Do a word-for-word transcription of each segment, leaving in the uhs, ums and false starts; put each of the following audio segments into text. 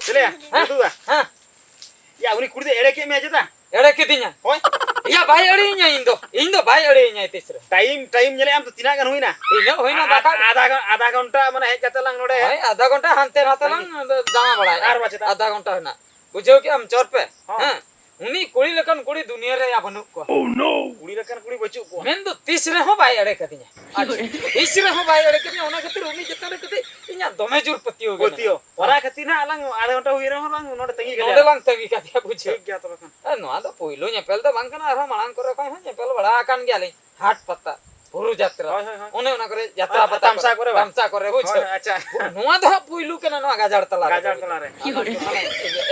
ᱪᱮᱞᱮᱭᱟ, ᱦᱮᱸ? ᱫᱩᱫᱩ ᱫᱟ᱾ ᱦᱮᱸ᱾ ᱭᱟ, ᱩᱱᱤ ᱠᱩᱲᱤ ᱫᱚ ᱮᱲᱮ ᱠᱮᱫ ᱢᱮᱭᱟ ᱪᱮᱫᱟ? ᱮᱲᱮ ᱠᱤᱫᱤᱧᱟ? ᱦᱳᱭ᱾ ᱭᱟ, ᱵᱟᱭ ᱮᱲᱮᱭᱤᱧᱟ ᱤᱧ ᱫᱚ᱾ ᱤᱧ ᱫᱚ ᱵᱟᱭ ᱮᱲᱮᱭᱤᱧᱟ ᱛᱤᱥ ᱨᱮ᱾ ᱴᱟᱭᱤᱢ, ᱴᱟᱭᱤᱢ ᱧᱮᱞᱮᱫ ᱟᱢ ᱛᱚ ᱛᱤᱱᱟᱹᱜ ᱜᱟᱱ ᱦᱩᱭᱱᱟ? ᱤᱱᱟᱹᱜ ᱦᱩᱭᱱᱟ ᱟ-, ᱵᱟᱠᱷᱟᱡ᱾ ᱟᱫᱷᱟ ᱜᱷᱚ-, ᱟᱫᱷᱟ ᱜᱷᱚᱱᱴᱟ ᱢᱟᱱᱮ ᱦᱮᱡ ᱠᱟᱛᱮ ᱞᱟᱝ ᱱᱚᱰᱮ ᱦᱳᱭ, ᱟᱫᱷᱟ ᱜᱷᱚᱱᱴᱟ ᱦᱟᱱᱛᱮ ᱱᱟᱛᱮ ᱞᱟᱝ ᱫᱟᱬᱟ ᱵᱟᱲᱟᱭᱟ᱾ ᱟᱨ ᱵᱟᱝ ᱪᱮᱫᱟᱜ? ᱟᱫᱷᱟ ᱜᱷᱚᱱᱴᱟ ᱦᱩᱭᱱᱟ᱾ ᱵᱩᱡᱷᱟᱹᱣ ᱠᱮᱜ ᱟᱢ ᱪᱚᱨ ᱯᱮ? ᱦᱚᱸ᱾ ᱦᱮᱸ? ᱩᱱᱤ ᱠᱩᱲᱤ ᱞᱮᱠᱟᱱ ᱠᱩᱲᱤ ᱫᱩᱱᱤᱭᱟᱹ ᱨᱮ ᱭᱟ ᱵᱟᱹᱱᱩᱜ ᱠᱚᱣᱟ᱾ ᱠᱩᱲᱤ ᱞᱮᱠᱟᱱ ᱠᱩᱲᱤ ᱵᱟᱹᱪᱩᱜ ᱠᱚᱣᱟ᱾ ᱢᱮᱱ ᱫᱚ ᱛᱤᱥ ᱨᱮᱦᱚᱸ ᱵᱟᱭ ᱮᱲᱮ ᱠᱟᱫᱤᱧᱟ᱾ ᱟᱪᱪᱷᱟ᱾ ᱛᱤᱥ ᱨᱮᱦᱚᱸ ᱵᱟᱭ ᱮᱲᱮ ᱠᱟᱫᱤᱧᱟ, ᱚᱱᱟ ᱠᱷᱟᱹᱛᱤᱨ ᱩᱱᱤ ᱪᱮᱛᱟᱱ ᱨᱮ ᱠᱟᱹᱴᱤᱡ ᱤᱧᱟᱜ ᱫᱚᱢᱮ ᱡᱳᱨ ᱯᱟᱹᱛᱭᱟᱹᱣ ᱜᱮ ᱯᱟᱹᱛᱭᱟᱹᱣ᱾ ᱢᱮᱱᱟᱜᱼᱟ᱾ ᱚᱱᱟ ᱠᱷᱟᱹᱛᱤᱨ ᱱᱟᱜ ᱟᱞᱟᱝ ᱟᱫᱷᱟ ᱜᱷᱚᱱᱴᱟ ᱦᱩᱭ ᱨᱮᱦᱚᱸ ᱞᱟᱝ ᱱᱚᱰᱮ ᱛᱟᱺᱜᱤ ᱠᱟᱫᱮᱭᱟ᱾ ᱱᱚᱰᱮ ᱞᱟᱝ ᱛᱟᱺᱜᱤ ᱠᱟᱫᱮᱭᱟ, ᱵᱩᱡᱷᱟᱹᱣ᱾ ᱴᱷᱤᱠ ᱜᱮᱭᱟ ᱛᱚᱵᱮ ᱠᱷᱟᱱ᱾ ᱮ, ᱱᱚᱣᱟ ᱫᱚ ᱯᱩᱭᱞᱩ ᱧᱮᱯᱮᱞ ᱫᱚ ᱵᱟᱝ ᱠᱟᱱᱟ, ᱟᱨᱦᱚᱸ ᱢᱟᱲᱟᱝ ᱠᱚᱨᱮ ᱠᱷᱚᱱ ᱦᱚᱸ ᱧᱮᱯᱮᱞ ᱵᱟᱲᱟ ᱟᱠᱟᱱ ᱜᱮᱭᱟᱞᱤᱧ᱾ ᱦᱟᱴ ᱯᱟᱛᱟ, ᱵᱩᱨᱩ ᱡᱟᱛᱨᱟ, ᱦᱳᱭ, ᱦᱳᱭ, ᱦᱳᱭ᱾ ᱚᱱᱮ ᱚᱱᱟ ᱠᱚᱨᱮ ᱡᱟᱛᱨᱟ ᱦᱳᱭ, ᱯᱟᱛᱟ ᱛᱟᱢᱥᱟ ᱠᱚᱨᱮ᱾ ᱠᱚᱨᱮ ᱵᱟᱝ? ᱛᱟᱢᱥᱟ ᱠᱚᱨᱮ, ᱵᱩᱡᱷᱟᱹᱣ? ᱦᱳᱭ, ᱦᱳᱭ, ᱟᱪᱪᱷᱟ᱾ ᱱᱚᱣᱟ ᱫᱚ ᱦᱟᱸᱜ ᱯᱩᱭᱞᱩ ᱠᱟᱱᱟ ᱱᱚᱣᱟ ᱜᱟᱡᱟᱲ ᱛᱟᱞᱟ ᱨᱮ᱾ ᱜᱟᱡᱟᱲ ᱛᱟᱞᱟ ᱨᱮ᱾ ᱟᱫᱚ ᱢᱟᱱᱮ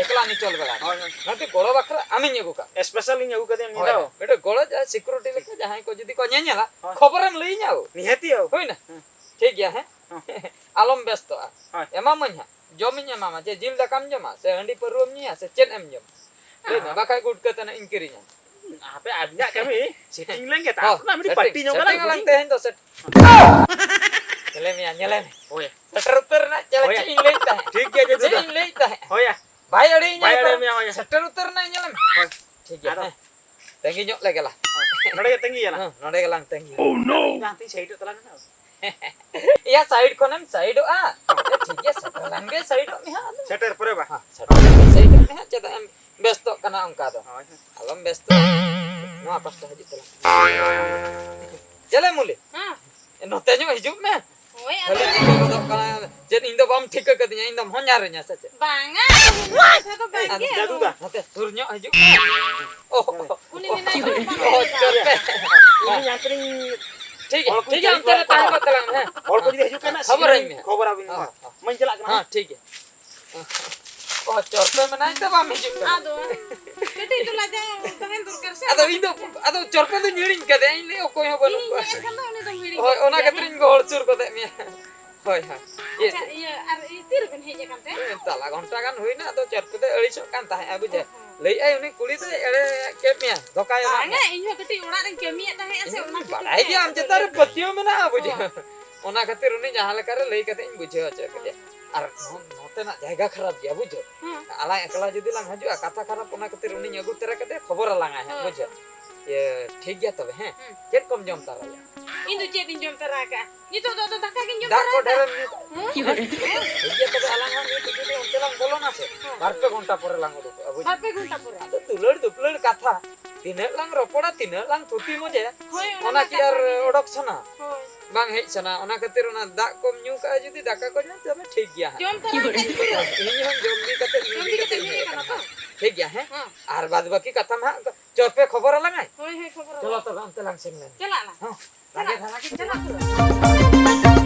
ᱮᱠᱞᱟ ᱧᱮᱪᱚᱞ ᱵᱮᱲᱟ᱾ ᱦᱳᱭ, ᱦᱳᱭ᱾ ᱚᱱᱟᱛᱮ ᱜᱚᱲᱚ ᱵᱟᱠᱷᱨᱟ ᱟᱢᱤᱧ ᱟᱹᱜᱩ ᱠᱟᱜ᱾ ᱥᱯᱮᱥᱟᱞ ᱤᱧ ᱟᱹᱜᱩ ᱠᱟᱫᱮᱭᱟ ᱢᱤᱫ ᱦᱳᱭ, ᱫᱷᱟᱣ᱾ ᱦᱳᱭ᱾ ᱢᱤᱫᱴᱮᱡ ᱜᱚᱲᱚ ᱡᱟ security ᱞᱮᱠᱟ ᱡᱟᱦᱟᱸᱭ ᱠᱚ ᱡᱩᱫᱤ ᱠᱚ ᱧᱮᱧᱮᱞᱟ, ᱦᱳᱭ᱾ ᱠᱷᱚᱵᱚᱨᱮᱢ ᱞᱟᱹᱭᱟᱹᱧᱟ ᱳ᱾ ᱱᱤᱦᱟᱹᱛᱤ ᱳ᱾ ᱦᱩᱭᱱᱟ? ᱦᱮᱸ᱾ ᱴᱷᱤᱠ ᱜᱮᱭᱟ, ᱦᱮᱸ? ᱦᱮᱸ᱾ ᱟᱞᱚᱢ ᱵᱮᱥᱛᱚᱜᱼᱟ᱾ ᱦᱳᱭ᱾ ᱮᱢᱟᱢᱟᱹᱧ ᱦᱟᱸᱜ᱾ ᱡᱚᱢᱤᱧ ᱮᱢᱟᱢᱟ, ᱡᱮ ᱡᱤᱞ ᱫᱟᱠᱟᱢ ᱡᱚᱢᱟ, ᱥᱮ ᱦᱟᱺᱰᱤ ᱯᱟᱹᱨᱣᱟᱹᱢ ᱧᱩᱭᱟ, ᱥᱮ ᱪᱮᱫ ᱮᱢ ᱡᱚᱢᱟ? ᱞᱟᱹᱭ ᱢᱮ, ᱦᱮᱸ᱾ ᱵᱟᱠᱷᱟᱡ ᱜᱩᱴᱠᱟᱹ ᱛᱟᱱᱟᱜ ᱤᱧ ᱠᱤᱨᱤᱧᱟ᱾ ᱟᱯᱮ ᱟᱹᱵᱤᱱᱟᱜ ᱠᱟᱹᱢᱤ, setting ᱞᱮᱱ ᱜᱮ, ᱦᱳᱭ, ᱛᱟᱨᱯᱚᱨ ᱟᱨ ᱢᱤᱫᱴᱤᱡ setting, party ᱧᱚᱜ setting ᱠᱟᱱᱟ, ᱟᱞᱟᱝ ᱦᱩᱰᱤᱧ᱾ ᱛᱮᱦᱮᱧ ᱫᱚ set-, ᱧᱮᱞᱮ ᱢᱮᱭᱟ, ᱧᱮᱞᱮ ᱢᱮ᱾ ᱦᱳᱭ᱾ ᱥᱮᱴᱮᱨ ᱩᱛᱟᱹᱨ ᱨᱮᱱᱟᱜ ᱪᱮᱫ ᱦᱳᱭ᱾ ᱤᱧ ᱞᱟᱹᱭᱮᱫ ᱛᱟᱦᱮᱸᱫ? ᱴᱷᱤᱠ ᱜᱮᱭᱟ, ᱡᱮ ᱪᱮᱫ ᱫᱩᱫᱟ᱾ ᱤᱧ ᱞᱟᱹᱭᱮᱫ ᱛᱟᱦᱮᱸᱫ? ᱦᱳᱭ᱾ ᱵᱟᱭ ᱟᱲᱮᱭᱤᱧᱟ ᱵᱟᱭ ᱮᱠᱫᱚᱢ᱾ ᱟᱲᱮ ᱢᱮᱭᱟ, ᱦᱳᱭ᱾ ᱥᱮᱴᱮᱨ ᱩᱛᱟᱹᱨ ᱨᱮᱱᱟᱜ ᱧᱮᱞᱮ ᱢᱮ᱾ ᱦᱳᱭ᱾ ᱴᱷᱤᱠ ᱜᱮᱭᱟ, ᱟᱫᱚ? ᱦᱮᱸ᱾ ᱛᱟᱺᱜᱤ ᱧᱚᱜ ᱞᱮᱜᱮ ᱞᱟᱝ᱾ ᱦᱳᱭ᱾ ᱱᱚᱰᱮ ᱜᱮ ᱛᱟᱺᱜᱤ ᱭᱟᱞᱟᱝ᱾ ᱦᱮᱸ, ᱱᱚᱰᱮ ᱜᱮᱞᱟᱝ ᱛᱟᱺᱜᱤᱭᱟ᱾ Oh, no! ᱤᱧ ᱦᱟᱱᱛᱮᱧ ᱥᱟᱭᱤᱰᱚᱜ ᱛᱟᱞᱟᱝ ᱠᱟᱱᱟ᱾ ᱮᱭᱟ, ᱥᱟᱭᱤᱰ ᱠᱷᱚᱱᱮᱢ ᱥᱟᱭᱤᱰᱚᱜᱼᱟ᱾ ᱴᱷᱤᱠ ᱜᱮᱭᱟ, ᱥᱮᱴᱮᱨ ᱞᱮᱱ ᱜᱮ, ᱥᱟᱭᱤᱰᱚᱜ ᱢᱮ ᱦᱟᱸᱜ ᱟᱫᱚ᱾ ᱥᱮᱴᱮᱨ ᱯᱚᱨᱮ ᱵᱟ? ᱦᱮᱸ, ᱥᱮᱴᱮᱨ ᱞᱮᱱ ᱜᱮ, ᱥᱟᱭᱤᱰᱚᱜ ᱢᱮ ᱦᱟᱸᱜ, ᱪᱮᱫᱟᱜ ᱮᱢ ᱵᱮᱥᱛᱚᱜ ᱠᱟᱱᱟ ᱚᱱᱠᱟ ᱫᱚ? ᱦᱳᱭ, ᱦᱳᱭ᱾ ᱟᱞᱚᱢ ᱵᱮᱥᱛᱚᱜᱼᱟ᱾ ᱱᱚᱣᱟ ᱯᱟᱥᱴᱟ ᱦᱤᱡᱩᱜ ᱛᱟᱞᱟᱝ ᱢᱮ᱾ ᱪᱮᱞᱮ ᱢᱩᱞᱤ? ᱦᱮᱸ᱾ ᱱᱚᱛᱮ ᱧᱚᱜ ᱦᱤᱡᱩᱜ ᱢᱮ᱾ ᱦᱳᱭ, ᱠᱷᱟᱹᱞᱤ ᱟᱫᱚ ᱴᱷᱤᱠᱟᱹ ᱜᱚᱫᱚᱜ ᱠᱟᱱᱟ᱾ ᱪᱮᱫ ᱤᱧ ᱫᱚ ᱵᱟᱢ ᱴᱷᱤᱠᱟᱹ ᱠᱟᱫᱤᱧᱟ? ᱤᱧ ᱫᱚᱢ ᱦᱚᱧᱦᱟᱨᱤᱧᱟ ᱥᱮ ᱪᱮᱫ? ᱵᱟᱝᱟ, ᱠᱟᱛᱷᱟ ᱫᱚ ᱵᱟᱝ ᱜᱮ᱾ ᱡᱟᱫᱩ ᱫᱟ᱾ ᱱᱚᱛᱮ ᱥᱩᱨ ᱧᱚᱜ ᱦᱤᱡᱩᱜ ᱢᱮ᱾ ᱳᱦ, ᱩᱱᱤ ᱢᱮᱱᱟᱭ ᱳᱦ, ᱫᱚ ᱵᱟᱝ ᱪᱚᱞ ᱯᱮ᱾ ᱩᱱᱤ ᱦᱟᱱᱛᱮ ᱨᱤᱧ ᱴᱷᱤᱠ ᱜᱮᱭᱟ, ᱦᱚᱲ ᱠᱚᱧ ᱴᱷᱤᱠ ᱜᱮᱭᱟ, ᱪᱟᱹᱞ ᱚᱱᱛᱮ ᱨᱮ ᱦᱚᱪᱚ ᱛᱟᱦᱮᱸ ᱠᱚᱣᱟ᱾ ᱠᱚᱜ ᱛᱟᱞᱟᱝ ᱢᱮ, ᱦᱮᱸ᱾ ᱦᱚᱲ ᱠᱚ ᱡᱩᱫᱤ ᱦᱤᱡᱩᱜ ᱠᱷᱟᱱ ᱦᱟᱸᱜ, ᱠᱷᱚᱵᱚᱨᱟᱹᱧ ᱥᱤᱧ ᱢᱮ᱾ ᱦᱚᱸ, ᱦᱚᱸ᱾ ᱢᱟᱧ ᱪᱟᱞᱟᱜ ᱠᱟᱱᱟ᱾ ᱦᱮᱸ, ᱦᱮᱸ᱾ ᱴᱷᱤᱠ ᱜᱮᱭᱟ᱾ ᱚ, ᱪᱚᱨᱯᱮ ᱢᱮᱱᱟᱭ ᱛᱮ ᱵᱟᱢ ᱦᱤᱡᱩᱜ ᱠᱟᱱᱟ? ᱟᱫᱚ ᱠᱟᱹᱴᱤᱡ ᱫᱚ ᱞᱟᱡᱟᱣ ᱛᱟᱦᱮᱸ ᱫᱚᱨᱠᱟᱨ ᱥᱮ᱾ ᱟᱫᱚ ᱤᱧ ᱫᱚ, ᱟᱫᱚ ᱪᱚᱨᱯᱮ ᱫᱚᱧ ᱦᱤᱲᱤᱧ ᱠᱟᱫᱮᱭᱟ, ᱤᱧ ᱞᱟᱹᱭ ᱚᱠᱚᱭ ᱦᱚᱸ ᱵᱟᱹᱱᱩᱜ ᱤᱧ ᱠᱚᱣᱟ᱾ ᱦᱮᱡ ᱮᱱ ᱠᱷᱟᱱ ᱫᱚ ᱩᱱᱤ ᱫᱚᱢ ᱦᱤᱲᱤᱧ ᱦᱳᱭ, ᱠᱟᱫᱮ ᱚᱱᱟ ᱜᱮᱭᱟ, ᱠᱷᱟᱹᱛᱤᱨ ᱦᱮᱸ? ᱤᱧ ᱜᱚᱦᱚᱲ ᱥᱩᱨ ᱠᱟᱛᱮ ᱢᱮᱭᱟ᱾ ᱦᱳᱭ, ᱦᱳᱭ᱾ ᱤᱭᱟᱹ ᱟᱪᱪᱷᱟ, ᱤᱭᱟᱹ, ᱟᱨ ᱛᱤ ᱨᱮᱵᱮᱱ ᱦᱮᱡ ᱟᱠᱟᱱ ᱛᱮ? ᱛᱟᱞᱟ ᱜᱷᱚᱱᱴᱟ ᱜᱟᱱ ᱦᱩᱭᱱᱟ, ᱟᱫᱚ ᱪᱚᱨᱯᱮ ᱫᱚ ᱟᱹᱲᱤᱥᱚᱜ ᱠᱟᱱ ᱛᱟᱦᱮᱸᱫ, ᱵᱩᱡᱷᱟᱹᱣ᱾ ᱚ, ᱦᱚᱸ᱾ ᱞᱟᱹᱭᱮᱫᱼᱟᱭ ᱩᱱᱤ ᱠᱩᱲᱤ ᱫᱚᱭ ᱮᱲᱮ ᱠᱮᱫ ᱢᱮᱭᱟ, ᱫᱷᱳᱠᱟᱭ ᱮᱢᱟᱫ ᱵᱟᱝᱟ, ᱢᱮᱭᱟ᱾ ᱤᱧ ᱦᱚᱸ ᱠᱟᱹᱴᱤᱡ ᱚᱲᱟᱜ ᱨᱮᱧ ᱠᱟᱹᱢᱤᱭᱮᱫ ᱛᱟᱦᱮᱸᱜᱼᱟ ᱥᱮ, ᱤᱧ ᱚᱱᱟ ᱠᱷᱟᱹᱛᱤᱨ ᱵᱟᱲᱟᱭ ᱛᱮ ᱜᱮᱭᱟᱢ ᱪᱮᱛᱟᱱ ᱨᱮ ᱯᱟᱹᱛᱭᱟᱹᱣ ᱢᱮᱱᱟᱜᱼᱟ, ᱵᱩᱡᱷᱟᱹᱣ᱾ ᱦᱳᱭ᱾ ᱚᱱᱟ ᱠᱷᱟᱹᱛᱤᱨ ᱩᱱᱤ ᱡᱟᱦᱟᱸ ᱞᱮᱠᱟ ᱨᱮ ᱞᱟᱹᱭ ᱠᱟᱛᱮ ᱤᱧ ᱵᱩᱡᱷᱟᱹᱣ ᱦᱚᱪᱚ ᱠᱮᱫᱮᱭᱟ᱾ ᱦᱳᱭ᱾ ᱟᱨ ᱱᱚ-, ᱱᱚᱛᱮᱱᱟᱜ ᱡᱟᱭᱜᱟ ᱠᱷᱟᱨᱟᱯ ᱜᱮᱭᱟ, ᱵᱩᱡᱷᱟᱹᱣ᱾ ᱦᱮᱸ᱾ ᱟᱞᱟᱝ ᱮᱠᱞᱟ ᱡᱩᱫᱤ ᱞᱟᱝ ᱦᱤᱡᱩᱜᱼᱟ, ᱠᱟᱛᱷᱟ ᱠᱷᱟᱨᱟᱯ, ᱚᱱᱟ ᱠᱷᱟᱹᱛᱤᱨ ᱩᱱᱤᱧ ᱟᱹᱜᱩ ᱛᱚᱨᱟ ᱠᱟᱛᱮ ᱠᱷᱚᱵᱚᱨ ᱟᱞᱟᱝᱟᱭ ᱦᱟᱸᱜ, ᱦᱳᱭ, ᱵᱩᱡᱷᱟᱹᱣ᱾ ᱦᱳᱭ᱾ ᱤᱭᱟᱹ, ᱴᱷᱤᱠ ᱜᱮᱭᱟ ᱛᱚᱵᱮ, ᱦᱮᱸ? ᱦᱮᱸ᱾ ᱪᱮᱫ ᱠᱚᱢ ᱡᱚᱢ ᱛᱟᱨᱟᱭᱟ? ᱤᱧ ᱫᱚ ᱪᱮᱫ ᱤᱧ ᱡᱚᱢ ᱛᱟᱨᱟ ᱟᱠᱟᱜᱼᱟ? ᱱᱤᱛᱚᱜ ᱫᱚ ᱟᱫᱚ ᱫᱟᱠᱟ ᱜᱤᱧ ᱡᱚᱢ ᱫᱟᱜ ᱛᱟᱨᱟ ᱠᱚ ᱟᱠᱟᱜᱼᱟ᱾ ᱰᱷᱮᱨᱮᱢ ᱧᱩ ᱠᱟᱜᱼᱟ᱾ ᱦᱮᱸ? ᱦᱮᱸ? ᱴᱷᱤᱠ ᱜᱮᱭᱟ, ᱛᱚᱵᱮ ᱟᱞᱟᱝ ᱦᱚᱸ ᱱᱤᱛ ᱡᱩᱫᱤ ᱚᱱᱛᱮ ᱞᱟᱝ ᱵᱚᱞᱚᱱᱟ ᱥᱮ, ᱦᱮᱸ᱾ ᱵᱟᱨ ᱯᱮ ᱜᱷᱚᱱᱴᱟ ᱯᱚᱨᱮ ᱞᱟᱝ ᱩᱰᱩᱠᱚᱜᱼᱟ, ᱵᱩᱡᱷᱟᱹᱣ? ᱵᱟᱨ ᱯᱮ ᱜᱷᱚᱱᱴᱟ ᱯᱚᱨᱮ? ᱟᱫᱚ ᱫᱩᱞᱟᱹᱲ ᱫᱩᱯᱞᱟᱹᱲ ᱠᱟᱛᱷᱟ, ᱛᱤᱱᱟᱹᱜ ᱞᱟᱝ ᱨᱚᱯᱚᱲᱟ, ᱛᱤᱱᱟᱹᱜ ᱞᱟᱝ ᱛᱷᱩᱛᱤ ᱢᱚᱡᱟᱭᱟ, ᱦᱳᱭ, ᱚᱱᱟ ᱚᱱᱟ ᱢᱟ ᱠᱤ ᱠᱟᱛᱷᱟ ᱟᱨ ᱠᱟᱱ ᱜᱮ᱾ ᱚᱰᱚᱠ ᱥᱟᱱᱟ? ᱦᱳᱭ᱾ ᱵᱟᱝ ᱦᱮᱡ ᱥᱟᱱᱟ, ᱚᱱᱟ ᱠᱷᱟᱹᱛᱤᱨ ᱚᱱᱟ ᱫᱟᱜ ᱠᱚᱢ ᱧᱩ ᱠᱟᱜᱼᱟ, ᱡᱩᱫᱤ ᱫᱟᱠᱟ ᱠᱚ ᱧᱟᱢ, ᱛᱚᱵᱮ ᱴᱷᱤᱠ ᱜᱮᱭᱟ ᱦᱟᱸᱜ, ᱡᱚᱢ ᱵᱩᱡᱷᱟᱹᱣ? ᱛᱟᱨᱟ ᱟᱠᱟᱫ ᱜᱤᱭᱟᱹᱧ᱾ ᱤᱧ ᱦᱚᱸ ᱡᱚᱢ ᱵᱤ ᱠᱟᱛᱮ, ᱧᱩ ᱡᱚᱢ ᱵᱤ ᱵᱤ ᱠᱟᱛᱮ ᱠᱟᱛᱮ ᱦᱮᱡ ᱦᱮᱡ ᱟᱠᱟᱱᱟ ᱟᱠᱟᱱᱟ ᱛᱚ? ᱦᱟᱸᱜ᱾ ᱴᱷᱤᱠ ᱜᱮᱭᱟ, ᱦᱮᱸ? ᱦᱮᱸ᱾ ᱟᱨ ᱵᱟᱫ ᱵᱟᱹᱠᱤ ᱠᱟᱛᱷᱟ ᱢᱟ ᱦᱟᱸᱜ ᱪᱚᱨᱯᱮ ᱠᱷᱚᱵᱚᱨ ᱟᱞᱟᱝᱟᱭ᱾ ᱦᱳᱭ, ᱦᱳᱭ, ᱠᱷᱚᱵᱚᱨ ᱪᱚᱞᱚ ᱟᱞᱟᱝ᱾ ᱛᱚᱵᱮ, ᱚᱱᱛᱮ ᱞᱟᱝ ᱥᱮᱱ ᱞᱮᱱ᱾ ᱪᱟᱞᱟᱜ ᱟᱞᱟᱝ᱾ ᱦᱚᱸ, ᱞᱟᱜᱮ ᱪᱟᱞᱟᱜ, ᱫᱷᱟᱨᱟ ᱜᱮ᱾ ᱪᱟᱞᱟᱜ ᱟᱞᱟᱝ᱾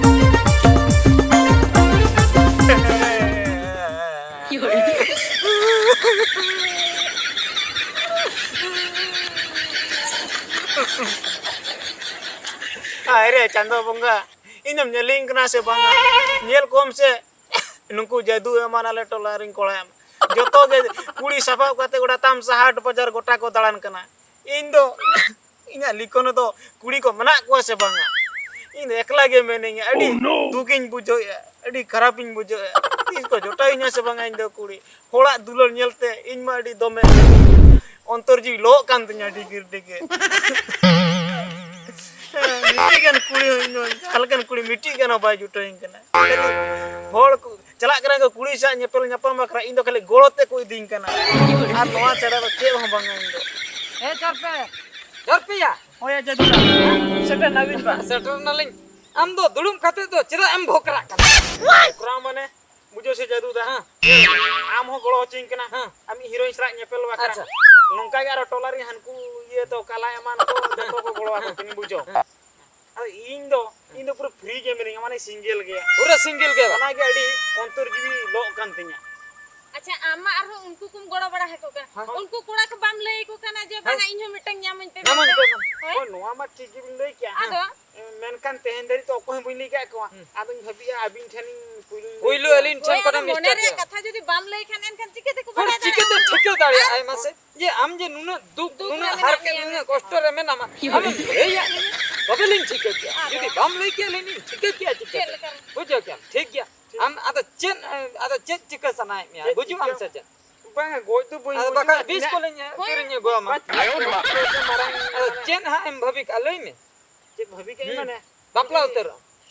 ᱦᱟᱭ ᱨᱮ ᱪᱟᱸᱫᱚ ᱵᱚᱸᱜᱟ, ᱤᱧ ᱫᱚᱢ ᱧᱮᱞᱤᱧ ᱠᱟᱱᱟ ᱥᱮ ᱵᱟᱝᱟ? ᱧᱮᱞ ᱠᱚᱢ ᱥᱮ, ᱱᱩᱠᱩ ᱡᱟᱹᱫᱩ ᱮᱢᱟᱱ ᱟᱞᱮ ᱴᱚᱞᱟ ᱨᱮᱱ ᱠᱚᱲᱟ ᱮᱢ᱾ ᱡᱚᱛᱚ ᱜᱮ ᱠᱩᱲᱤ ᱥᱟᱯᱷᱟ ᱠᱟᱛᱮ ᱜᱚᱰᱟ ᱛᱟᱢ ᱥᱟᱦᱟᱴ ᱵᱟᱡᱟᱨ ᱜᱚᱴᱟ ᱠᱚ ᱫᱟᱬᱟᱱ ᱠᱟᱱᱟ᱾ ᱤᱧ ᱫᱚ ᱤᱧᱟᱹᱜ ᱞᱤᱠᱷᱚᱱ ᱨᱮᱫᱚ ᱠᱩᱲᱤ ᱠᱚ ᱢᱮᱱᱟᱜ ᱠᱚᱣᱟ ᱥᱮ ᱵᱟᱝᱟ? ᱤᱧ ᱫᱚ ᱮᱠᱞᱟ ᱜᱮ ᱢᱮᱱᱟᱹᱧᱟ᱾ ᱟᱹᱰᱤ Oh, no! ᱫᱩᱠᱤᱧ ᱵᱩᱡᱷᱟᱹᱣᱮᱫᱼᱟ, ᱟᱹᱰᱤ ᱠᱷᱟᱨᱟᱯᱤᱧ ᱵᱩᱡᱷᱟᱹᱣᱮᱫᱼᱟ᱾ ᱛᱤᱥ ᱠᱚ ᱡᱚᱴᱟᱣᱤᱧᱟ ᱥᱮ ᱵᱟᱝᱟ ᱤᱧ ᱫᱚ ᱠᱩᱲᱤ? ᱦᱚᱲᱟᱜ ᱫᱩᱞᱟᱹᱲ ᱧᱮᱞᱛᱮ ᱤᱧ ᱢᱟ ᱟᱹᱰᱤ ᱫᱚᱢᱮ ᱚᱱᱛᱚᱨ ᱡᱤᱣᱤ ᱞᱚᱜ ᱠᱟᱱ ᱛᱤᱧᱟ ᱰᱤᱜᱤᱨ ᱰᱤᱜᱤᱨ᱾ ᱢᱤᱫᱴᱤᱡ ᱜᱟᱱ ᱠᱩᱲᱤ ᱦᱚᱸ ᱤᱧ ᱦᱚᱸ ᱡᱟᱦᱟᱸ ᱞᱮᱠᱟᱱ ᱠᱩᱲᱤ ᱢᱤᱫᱴᱤᱡ ᱜᱟᱱ ᱦᱚᱸ ᱵᱟᱭ ᱡᱩᱴᱟᱹᱣᱤᱧ ᱠᱟᱱᱟ᱾ ᱠᱷᱟᱹᱞᱤ ᱦᱚᱲ ᱠᱚ ᱪᱟᱞᱟᱜ ᱠᱟᱱᱟ ᱠᱚ ᱠᱩᱲᱤ ᱥᱟᱶ ᱧᱮᱯᱮᱞ ᱧᱟᱯᱟᱢ ᱵᱟᱠᱷᱨᱟ, ᱤᱧ ᱫᱚ ᱠᱷᱟᱹᱞᱤ ᱜᱚᱲᱚ ᱛᱮ ᱠᱚ ᱤᱫᱤᱧ ᱠᱟᱱᱟ᱾ ᱟᱨ ᱱᱚᱣᱟ ᱪᱷᱟᱲᱟ ᱫᱚ ᱪᱮᱫ ᱦᱚᱸ ᱵᱟᱝᱟ ᱤᱧ ᱫᱚ᱾ ᱮ ᱪᱟᱨᱯᱮ, ᱪᱟᱨᱯᱮᱭᱟ᱾ ᱦᱳᱭ, ᱡᱟᱹᱫᱩ ᱫᱟ᱾ ᱥᱮᱴᱮᱨ ᱱᱟᱵᱤᱱ ᱵᱟ? ᱥᱮᱴᱮᱨ ᱱᱟᱞᱤᱧ᱾ ᱟᱢ ᱫᱚ ᱫᱩᱲᱩᱵ ᱠᱟᱛᱮ ᱫᱚ ᱪᱮᱫᱟᱜ ᱮᱢ ᱵᱷᱚᱠᱨᱟᱜ ᱠᱟᱱᱟ? ᱵᱷᱚᱠᱨᱟᱣ ᱢᱟᱱᱮ? ᱵᱩᱡᱷᱟᱹᱣ ᱥᱮ ᱡᱟᱹᱫᱩ ᱫᱟ? ᱦᱮᱸ᱾ ᱟᱢ ᱦᱚᱸ ᱜᱚᱲᱚ ᱦᱚᱪᱚᱧ ᱠᱟᱱᱟ᱾ ᱦᱮᱸ᱾ ᱟᱢ ᱤᱧ ᱦᱤᱨᱳᱭᱤᱱ ᱥᱟᱞᱟᱜ ᱧᱮᱯᱮᱞ ᱵᱟᱠᱷᱨᱟ᱾ ᱟᱪᱪᱷᱟ᱾ ᱱᱚᱝᱠᱟ ᱜᱮ ᱟᱨᱚ ᱴᱚᱞᱟ ᱨᱮᱱ ᱦᱟᱱᱠᱩ ᱤᱭᱟᱹ ᱫᱚ ᱠᱟᱞᱟ ᱮᱢᱟᱱ ᱠᱚ ᱡᱚᱛᱚ ᱠᱚ ᱜᱚᱲᱚ ᱟᱠᱚ ᱦᱮᱸ᱾ ᱠᱟᱹᱱᱟᱹᱧ, ᱵᱩᱡᱷᱟᱹᱣ᱾ ᱦᱮᱸ᱾ ᱤᱧ ᱫᱚ, ᱤᱧ ᱫᱚ ᱯᱩᱨᱟᱹ free ᱜᱮ ᱢᱤᱱᱟᱹᱧᱟ, ᱢᱟᱱᱮ single ᱜᱮᱭᱟ᱾ ᱯᱩᱨᱟᱹ single ᱜᱮ ᱵᱟ? ᱚᱱᱟᱜᱮ ᱟᱹᱰᱤ ᱚᱱᱛᱚᱨ ᱡᱤᱣᱤ ᱞᱚᱜ ᱠᱟᱱ ᱛᱤᱧᱟ᱾ ᱟᱪᱪᱷᱟ, ᱟᱢ ᱢᱟ ᱟᱨᱦᱚᱸ ᱩᱱᱠᱩ ᱠᱚᱢ ᱜᱚᱲᱚ ᱵᱟᱲᱟ ᱟᱠᱚ ᱠᱟᱱᱟ᱾ ᱦᱮᱸ᱾ ᱩᱱᱠᱩ ᱠᱚᱲᱟ ᱠᱚ ᱵᱟᱢ ᱞᱟᱹᱭ ᱟᱠᱚ ᱠᱟᱱᱟ ᱡᱮ, ᱦᱮᱸ᱾ ᱵᱟᱝᱟ, ᱤᱧ ᱦᱚᱸ ᱢᱤᱫᱴᱟᱝ ᱧᱟᱢᱟᱹᱧ ᱯᱮ ᱧᱟᱢᱟᱹᱧ ᱢᱮᱱᱛᱮ? ᱯᱮ᱾ ᱦᱳᱭ᱾ ᱦᱳᱭ, ᱱᱚᱣᱟ ᱢᱟ ᱴᱷᱤᱠ ᱜᱮᱵᱤᱱ ᱞᱟᱹᱭ ᱠᱮᱜᱼᱟ᱾ ᱟᱫᱚ? ᱦᱮᱸ᱾ ᱢᱮᱱᱠᱷᱟᱱ ᱛᱮᱦᱮᱧ ᱫᱷᱟᱹᱨᱤᱡ ᱛᱚ ᱚᱠᱚᱭ ᱦᱚᱸ ᱵᱟᱹᱧ ᱞᱟᱹᱭ ᱠᱟᱜ ᱠᱚᱣᱟ᱾ ᱦᱩᱸ᱾ ᱟᱫᱚᱧ ᱵᱷᱟᱹᱵᱤᱭᱮᱜᱼᱟ ᱟᱹᱵᱤᱱ ᱴᱷᱮᱱᱤᱧ ᱯᱩᱭᱞᱩᱧ ᱞᱟᱹᱭ ᱯᱩᱭᱞᱩ ᱠᱮᱭᱟ᱾ ᱟᱹᱞᱤᱧ ᱴᱷᱮᱱ ᱠᱷᱚᱱᱮᱢ ᱦᱳᱭ, ᱟᱫᱚ ᱢᱚᱱᱮ ᱨᱮᱭᱟᱜ ᱠᱟᱛᱷᱟ ᱡᱩᱫᱤ ᱵᱟᱢ ᱞᱟᱹᱭ ᱠᱷᱟᱱ ᱮᱱᱠᱷᱟᱱ ᱪᱤᱠᱟᱹ ᱛᱮᱠᱚ ᱵᱟᱲᱟᱭ ᱫᱟᱲᱮᱭᱟᱜᱼᱟ? ᱪᱤᱠᱟᱹᱛᱮ ᱴᱷᱤᱠᱟᱹ ᱫᱟᱲᱮᱭᱟᱜᱼᱟᱭ ᱢᱟᱥᱮ? ᱡᱮ ᱟᱢ ᱡᱮ ᱱᱩᱱᱟᱹᱜ ᱫᱩᱠ, ᱫᱩᱠ ᱨᱮ ᱱᱩᱱᱟᱹᱜ ᱢᱮᱱᱟᱜ ᱦᱟᱨᱠᱮᱛ, ᱢᱮᱭᱟ᱾ ᱱᱩᱱᱟᱹᱜ ᱠᱚᱥᱴᱚ ᱨᱮ ᱢᱮᱱᱟᱢᱟ, ᱟᱢᱮᱢ ᱞᱟᱹᱭᱟᱜ ᱞᱤᱧᱟ, ᱛᱚᱵᱮ ᱞᱤᱧ ᱴᱷᱤᱠᱟᱹ ᱠᱮᱭᱟ᱾ ᱟᱫᱚ ᱡᱩᱫᱤ ᱵᱟᱢ ᱞᱟᱹᱭ ᱠᱮᱭᱟ, ᱟᱹᱞᱤᱧ ᱞᱤᱧ ᱴᱷᱤᱠᱟᱹ ᱠᱮᱭᱟ ᱪᱤᱠᱟᱹᱛᱮ? ᱪᱮᱫ ᱞᱮᱠᱟ? ᱵᱩᱡᱷᱟᱹᱣ ᱠᱮᱭᱟᱢ, ᱴᱷᱤᱠ ᱜᱮᱭᱟ᱾ ᱴᱷᱤᱠ᱾ ᱟᱢ ᱟᱫᱚ ᱪᱮᱫ, ᱟᱫᱚ ᱪᱮᱫ ᱪᱤᱠᱟᱹ ᱥᱟᱱᱟᱭᱮᱫ ᱢᱮᱭᱟ? ᱪᱮᱫ ᱵᱩᱡᱩᱜ ᱟᱢ ᱪᱤᱠᱟᱹ? ᱥᱮ ᱪᱮᱫ? ᱵᱟᱝᱟ, ᱜᱚᱡ ᱫᱚ ᱵᱟᱹᱧ ᱟᱫᱚ ᱜᱚᱡᱚᱜᱼᱟ᱾ ᱵᱟᱠᱷᱟᱡ ᱵᱤᱥ ᱤᱧᱟᱹᱜ ᱠᱚᱞᱤᱧ ᱦᱳᱭ᱾ ᱠᱤᱨᱤᱧ ᱟᱹᱜᱩ ᱟᱢᱟ᱾ ᱟᱭᱳ ᱢᱟ᱾ ᱟᱫᱚ ᱪᱮᱫ ᱦᱟᱸᱜ ᱮᱢ ᱵᱷᱟᱹᱵᱤ ᱠᱟᱜᱼᱟ, ᱞᱟᱹᱭ ᱢᱮ᱾ ᱪᱮᱫ ᱵᱷᱟᱹᱵᱤ ᱠᱟᱜ ᱤᱧ ᱦᱩᱸ᱾ ᱢᱟᱱᱮ? ᱵᱟᱯᱞᱟ ᱩᱛᱟᱹᱨᱚᱜ᱾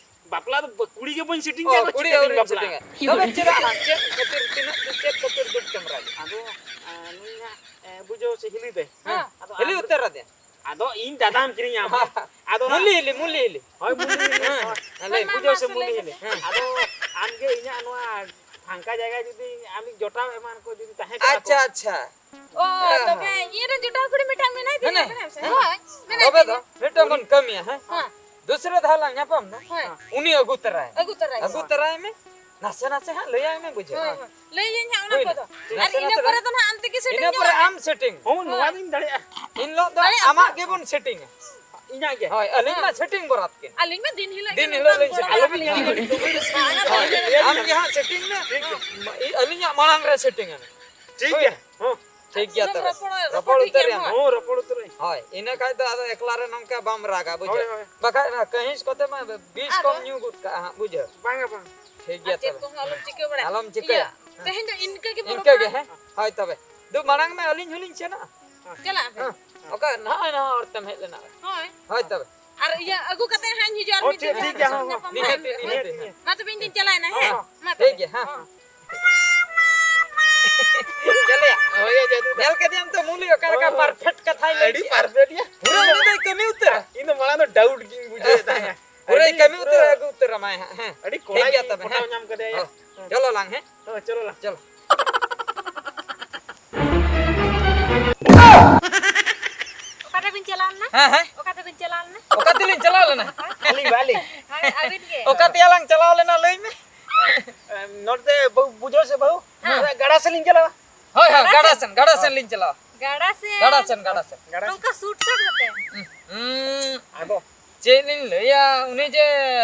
ᱵᱟᱯᱞᱟ ᱫᱚ ᱵᱟ-, ᱠᱩᱲᱤ ᱜᱮ ᱵᱟᱹᱧ setting ᱚ, ᱠᱟᱜ ᱠᱚᱣᱟ, ᱠᱩᱲᱤ ᱪᱤᱠᱟᱹᱛᱮᱧ ᱟᱹᱣᱨᱤᱢ ᱵᱟᱯᱞᱟᱜᱼᱟ? Setting ᱟ᱾ ᱛᱚᱵᱮ ᱪᱮᱫᱟᱜ ᱦᱟᱸᱜ? ᱪᱮᱫ ᱠᱷᱟᱹᱛᱤᱨ, ᱛᱤᱱᱟᱹᱜ, ᱪᱮᱫ ᱠᱷᱟᱹᱛᱤᱨ ᱫᱩᱠ ᱛᱮᱢ ᱨᱟᱜ ᱮᱫᱟ? ᱟᱫᱚ, ᱟ, ᱱᱩᱭ ᱦᱟᱸᱜ, ᱮ, ᱵᱩᱡᱷᱟᱹᱣ ᱥᱮ ᱦᱤᱞᱤ ᱫᱟᱹᱭ᱾ ᱦᱮᱸ᱾ ᱟᱫᱚ ᱦᱤᱞᱤ ᱟᱢ ᱩᱛᱟᱹᱨ ᱟᱫᱮᱭᱟ᱾ ᱟᱫᱚ ᱤᱧ ᱫᱟᱫᱟᱢ ᱠᱤᱨᱤᱧᱟ ᱟᱢ ᱴᱷᱮᱱ᱾ ᱟᱫᱚ ᱢᱩᱞᱤ ᱦᱟᱸᱜ ᱦᱤᱞᱤ, ᱢᱩᱞᱤ ᱦᱤᱞᱤ᱾ ᱦᱳᱭ, ᱢᱩᱞᱤ ᱦᱤᱞᱤ, ᱦᱮᱸ᱾ ᱦᱳᱭ᱾ ᱦᱮᱸ, ᱞᱟᱹᱭ ᱢᱮ᱾ ᱵᱩᱡᱷᱟᱹᱣ ᱥᱮ ᱢᱩᱞᱤ ᱦᱤᱞᱤ᱾ ᱦᱮᱸ᱾ ᱟᱫᱚ ᱟᱢᱜᱮ ᱤᱧᱟᱹᱜ ᱱᱚᱣᱟ ᱯᱷᱟᱝᱠᱟ ᱡᱟᱭᱜᱟ ᱡᱩᱫᱤ ᱟᱢᱤᱡ ᱡᱚᱴᱟᱣ ᱮᱢᱟᱱ ᱠᱚ ᱡᱩᱫᱤ ᱛᱟᱦᱮᱸ ᱠᱚᱜᱼᱟ ᱠᱚ᱾ ᱟᱪᱪᱷᱟ, ᱟᱪᱪᱷᱟ᱾ ᱚ, ᱦᱮᱸ᱾ ᱛᱚᱵᱮ ᱤᱧ ᱨᱮᱱ ᱡᱚᱴᱟᱣ ᱠᱩᱲᱤ ᱢᱤᱫᱴᱟᱝ ᱢᱮᱱᱟᱭ ᱛᱤᱧᱟ, ᱢᱮᱱᱟᱭᱟ? ᱵᱟᱲᱟᱭᱟᱢ ᱥᱮ? ᱦᱮᱸ᱾ ᱦᱳᱭ, ᱢᱮᱱᱟᱭ ᱛᱚᱵᱮ ᱫᱚ ᱛᱤᱧᱟ᱾ ᱢᱤᱫᱴᱟᱝ ᱵᱚᱱ ᱠᱟᱹᱢᱤᱭᱟ, ᱦᱮᱸ? ᱦᱮᱸ᱾ ᱫᱚᱥᱨᱟ ᱫᱷᱟᱣ ᱞᱟᱝ ᱧᱟᱯᱟᱢ ᱱᱟ᱾ ᱦᱮᱸ᱾ ᱩᱱᱤ ᱟᱹᱜᱩ ᱛᱚᱨᱟᱭ ᱢᱮ᱾ ᱟᱹᱜᱩ ᱛᱚᱨᱟᱭ ᱟᱹᱜᱩ ᱢᱮ᱾ ᱛᱚᱨᱟᱭ ᱢᱮ᱾ ᱱᱟᱥᱮ ᱱᱟᱥᱮ ᱦᱟᱸᱜ ᱞᱟᱹᱭᱟᱭ ᱢᱮ, ᱵᱩᱡᱷᱟᱹᱣ᱾ ᱦᱳᱭ, ᱦᱳᱭ᱾ ᱞᱟᱹᱭᱟᱹᱧ ᱦᱟᱸᱜ ᱚᱱᱟ ᱦᱩᱭᱱᱟ᱾ ᱠᱚᱫᱚ᱾ ᱟᱨ ᱱᱟᱥᱮ ᱤᱱᱟᱹ ᱱᱟᱥᱮ ᱯᱚᱨᱮ ᱫᱚ ᱱᱟᱦᱟᱜ ᱟᱢ ᱛᱮᱜᱮ setting ᱤᱱᱟᱹ ᱯᱚᱨᱮ ᱧᱚᱜ ᱟᱢ ᱢᱮ᱾ Setting ᱟ᱾ ᱦᱳᱭ, ᱱᱚᱣᱟ ᱦᱳᱭ᱾ ᱫᱚᱧ ᱫᱟᱲᱮᱭᱟᱜᱼᱟ᱾ ᱤᱱ ᱦᱤᱞᱳᱜ ᱫᱚ ᱫᱟᱲᱮᱭᱟᱜ ᱟᱢᱟᱜ ᱟᱢ᱾ ᱜᱮᱵᱚᱱ setting ᱟ᱾ ᱤᱧᱟᱹᱜ ᱜᱮ? ᱦᱳᱭ, ᱟᱹᱞᱤᱧ ᱦᱮᱸ᱾ ᱢᱟ setting ᱵᱚᱨᱟᱛ ᱜᱮ᱾ ᱟᱹᱞᱤᱧ ᱢᱟ ᱫᱤᱱ ᱦᱤᱞᱳᱜ ᱫᱤᱱ ᱜᱮ ᱦᱤᱞᱳᱜ ᱱᱚᱝᱠᱟ ᱞᱤᱧ ᱜᱚᱲᱚ setting ᱟ᱾ ᱟᱞᱚᱵᱤᱱ ᱟᱹᱞᱤᱧ ᱧᱟᱢᱟ᱾ ᱦᱚᱸ᱾ ᱦᱳᱭ, ᱟᱢ ᱜᱮ ᱦᱟᱸᱜ setting ᱢᱮ᱾ ᱴᱷᱤᱠ ᱜᱮᱭᱟ᱾ ᱟᱹᱞᱤᱧᱟᱜ ᱢᱟᱲᱟᱝ ᱨᱮ setting ᱟ᱾ ᱴᱷᱤᱠ ᱦᱳᱭ᱾ ᱜᱮᱭᱟ, ᱛᱚᱵᱮ᱾ ᱨᱚᱯᱚᱲ, ᱨᱚᱯᱚᱲ ᱨᱚᱯᱚᱲ ᱴᱷᱤᱠ ᱩᱛᱟᱹᱨ ᱜᱮᱭᱟ, ᱭᱟᱢ᱾ ᱦᱳᱭ᱾ ᱦᱚᱸ, ᱨᱚᱯᱚᱲ ᱩᱛᱟᱹᱨ ᱟᱹᱧ᱾ ᱦᱳᱭ, ᱤᱱᱟᱹ ᱠᱷᱟᱡ ᱫᱚ ᱟᱫᱚ ᱮᱠᱞᱟ ᱨᱮ ᱱᱚᱝᱠᱟ ᱵᱟᱢ ᱨᱟᱜᱟ, ᱵᱩᱡᱷᱟᱹᱣ? ᱦᱳᱭ, ᱦᱳᱭ᱾ ᱵᱟᱠᱷᱟᱡ ᱚᱱᱟ ᱠᱟᱹᱦᱤᱥ ᱠᱚᱛᱮ ᱢᱟ ᱵᱤᱥ ᱟᱫᱚ? ᱠᱚᱢ ᱧᱩ ᱜᱚᱫ ᱠᱟᱜᱼᱟ ᱦᱟᱸᱜ, ᱵᱩᱡᱷᱟᱹᱣ? ᱵᱟᱝᱟ, ᱵᱟᱝ᱾ ᱟᱨ ᱴᱷᱤᱠ ᱜᱮᱭᱟ, ᱪᱮᱫ ᱛᱚᱵᱮ᱾ ᱠᱚᱦᱚᱸ ᱟᱞᱚᱢ ᱪᱤᱠᱟᱹ ᱵᱟᱲᱟᱭᱟ᱾ ᱟᱞᱚᱢ ᱪᱤᱠᱟᱹᱭᱟ᱾ ᱤᱭᱟᱹ, ᱛᱮᱦᱮᱧ ᱫᱚ ᱤᱱᱠᱟᱹ ᱜᱮᱵᱚᱱ ᱤᱱᱠᱟᱹ ᱜᱮ, ᱨᱚᱯᱚᱲᱟ᱾ ᱦᱮᱸ? ᱦᱳᱭ, ᱛᱚᱵᱮ᱾ ᱫᱩ, ᱢᱟᱲᱟᱝ ᱢᱮ, ᱟᱹᱞᱤᱧ ᱦᱚᱸᱞᱤᱧ ᱥᱮᱱᱚᱜᱼᱟ᱾ ᱪᱟᱞᱟᱜ ᱟᱯᱮ? ᱦᱮᱸ᱾ ᱚᱠᱟ ᱱᱚᱜᱼᱚᱭ ᱱᱚᱣᱟ ᱦᱚᱨ ᱛᱮᱢ ᱦᱮᱡ ᱞᱮᱱᱟ? ᱦᱳᱭ᱾ ᱦᱳᱭ, ᱛᱚᱵᱮ᱾ ᱟᱨ ᱤᱭᱟᱹ ᱟᱹᱜᱩ ᱠᱟᱛᱮ ᱦᱟᱸᱜ ᱤᱧ ᱦᱤᱡᱩᱜᱼᱟ, ᱟᱨ ᱦᱳᱭ, ᱢᱤᱫ ᱫᱤᱱ ᱴᱷᱤᱠ ᱜᱮᱭᱟ, ᱧᱟᱯᱟᱢ ᱦᱳᱭ, ᱦᱳᱭ᱾ ᱦᱩᱭᱩᱜᱼᱟ᱾ ᱱᱤᱦᱟᱹᱛ, ᱱᱤᱦᱟᱹᱛ, ᱱᱤᱦᱟᱹᱛ᱾ ᱢᱟ ᱛᱚᱵᱮ ᱤᱧ ᱫᱩᱧ ᱪᱟᱞᱟᱣᱮᱱᱟ, ᱦᱮᱸ? ᱦᱚᱸ, ᱦᱚᱸ᱾ ᱢᱟ ᱴᱷᱤᱠ ᱛᱚᱵᱮ᱾ ᱜᱮᱭᱟ, ᱦᱮᱸ᱾ ᱦᱚᱸ᱾ ᱪᱮᱫ ᱞᱮᱭᱟ? ᱦᱳᱭ, ᱡᱟᱹᱫᱩ ᱫᱚ᱾ ᱧᱮᱞ ᱠᱮᱫᱮᱭᱟᱢ ᱛᱚ ᱢᱩᱞᱤ ᱚᱠᱟ ᱞᱮᱠᱟ ᱦᱳᱭ, ᱦᱳᱭ᱾ Perfect ᱠᱟᱛᱷᱟᱭ ᱞᱟᱹᱭ ᱟᱹᱰᱤ ᱠᱮᱜᱼᱟ᱾ Perfect ᱭᱟ᱾ ᱯᱩᱨᱟᱹ ᱩᱱᱤ ᱫᱚᱭ ᱠᱟᱹᱢᱤ ᱩᱛᱟᱹᱨᱟ᱾ ᱤᱧ ᱫᱚ ᱢᱟᱲᱟᱝ ᱫᱚ doubt ᱜᱤᱧ ᱵᱩᱡᱷᱟᱹᱣᱮᱫ ᱛᱟᱦᱮᱸᱫ᱾ ᱯᱩᱨᱟᱹᱭ ᱟᱹᱰᱤ ᱠᱟᱹᱢᱤ ᱯᱩᱨᱟᱹ ᱩᱛᱟᱹᱨᱟ, ᱟᱹᱜᱩ ᱩᱛᱟᱹᱨ ᱟᱢᱟᱭ ᱦᱟᱸᱜ, ᱦᱮᱸ᱾ ᱟᱹᱰᱤ ᱴᱷᱤᱠ ᱜᱮᱭᱟ ᱠᱚᱲᱟᱭᱤᱧ ᱛᱚᱵᱮ, ᱯᱚᱴᱟᱣ ᱦᱮᱸ᱾ ᱧᱟᱢ ᱠᱟᱫᱮᱭᱟ᱾ ᱦᱚᱸ᱾ ᱪᱚᱞᱚ ᱞᱟᱝ, ᱦᱮᱸ᱾ ᱦᱳᱭ, ᱪᱚᱞᱚ ᱞᱟᱝ᱾ ᱪᱚᱞᱚ᱾ ᱚᱠᱟ ᱛᱮᱵᱤᱱ ᱪᱟᱞᱟᱣ ᱞᱮᱱᱟ? ᱦᱮᱸ, ᱦᱮᱸ᱾ ᱚᱠᱟ ᱛᱮᱵᱤᱱ ᱪᱟᱞᱟᱣ ᱚᱠᱟ ᱛᱮᱞᱤᱧ ᱪᱟᱞᱟᱣ ᱞᱮᱱᱟ? ᱟᱹᱞᱤᱧ ᱵᱟ, ᱟᱹᱞᱤᱧ᱾ ᱦᱳᱭ, ᱟᱹᱵᱤᱱ ᱜᱮ᱾ ᱚᱠᱟ ᱛᱮᱭᱟᱞᱟᱝ ᱪᱟᱞᱟᱣ ᱞᱮᱱᱟ, ᱞᱟᱹᱭ ᱢᱮ᱾ ᱮ, ᱱᱚᱛᱮ ᱵᱟᱹᱦᱩ, ᱵᱩᱡᱷᱟᱹᱣ ᱥᱮ ᱵᱟᱹᱦᱩ? ᱦᱮᱸ᱾ ᱜᱟᱰᱟ ᱥᱮᱫ ᱞᱤᱧ ᱪᱟᱞᱟᱣᱟ᱾ ᱦᱳᱭ, ᱦᱳᱭ, ᱜᱟᱰᱟ ᱥᱮᱱ, ᱜᱟᱰᱟ ᱥᱮᱱ ᱞᱤᱧ ᱪᱟᱞᱟᱣᱟ᱾ ᱜᱟᱰᱟ ᱥᱮᱱ? ᱜᱟᱰᱟ ᱥᱮᱱ, ᱜᱟᱰᱟ ᱥᱮᱱ᱾ ᱜᱟᱰᱟ ᱥᱮᱱ᱾ ᱱᱚᱝᱠᱟ ᱥᱩᱴ ᱥᱟᱴ ᱠᱟᱛᱮ? ᱦᱩᱸ, ᱦᱩᱸ᱾ ᱟᱫᱚ? ᱪᱮᱫ ᱞᱤᱧ ᱞᱟᱹᱭᱟ, ᱩᱱᱤ ᱡᱮ,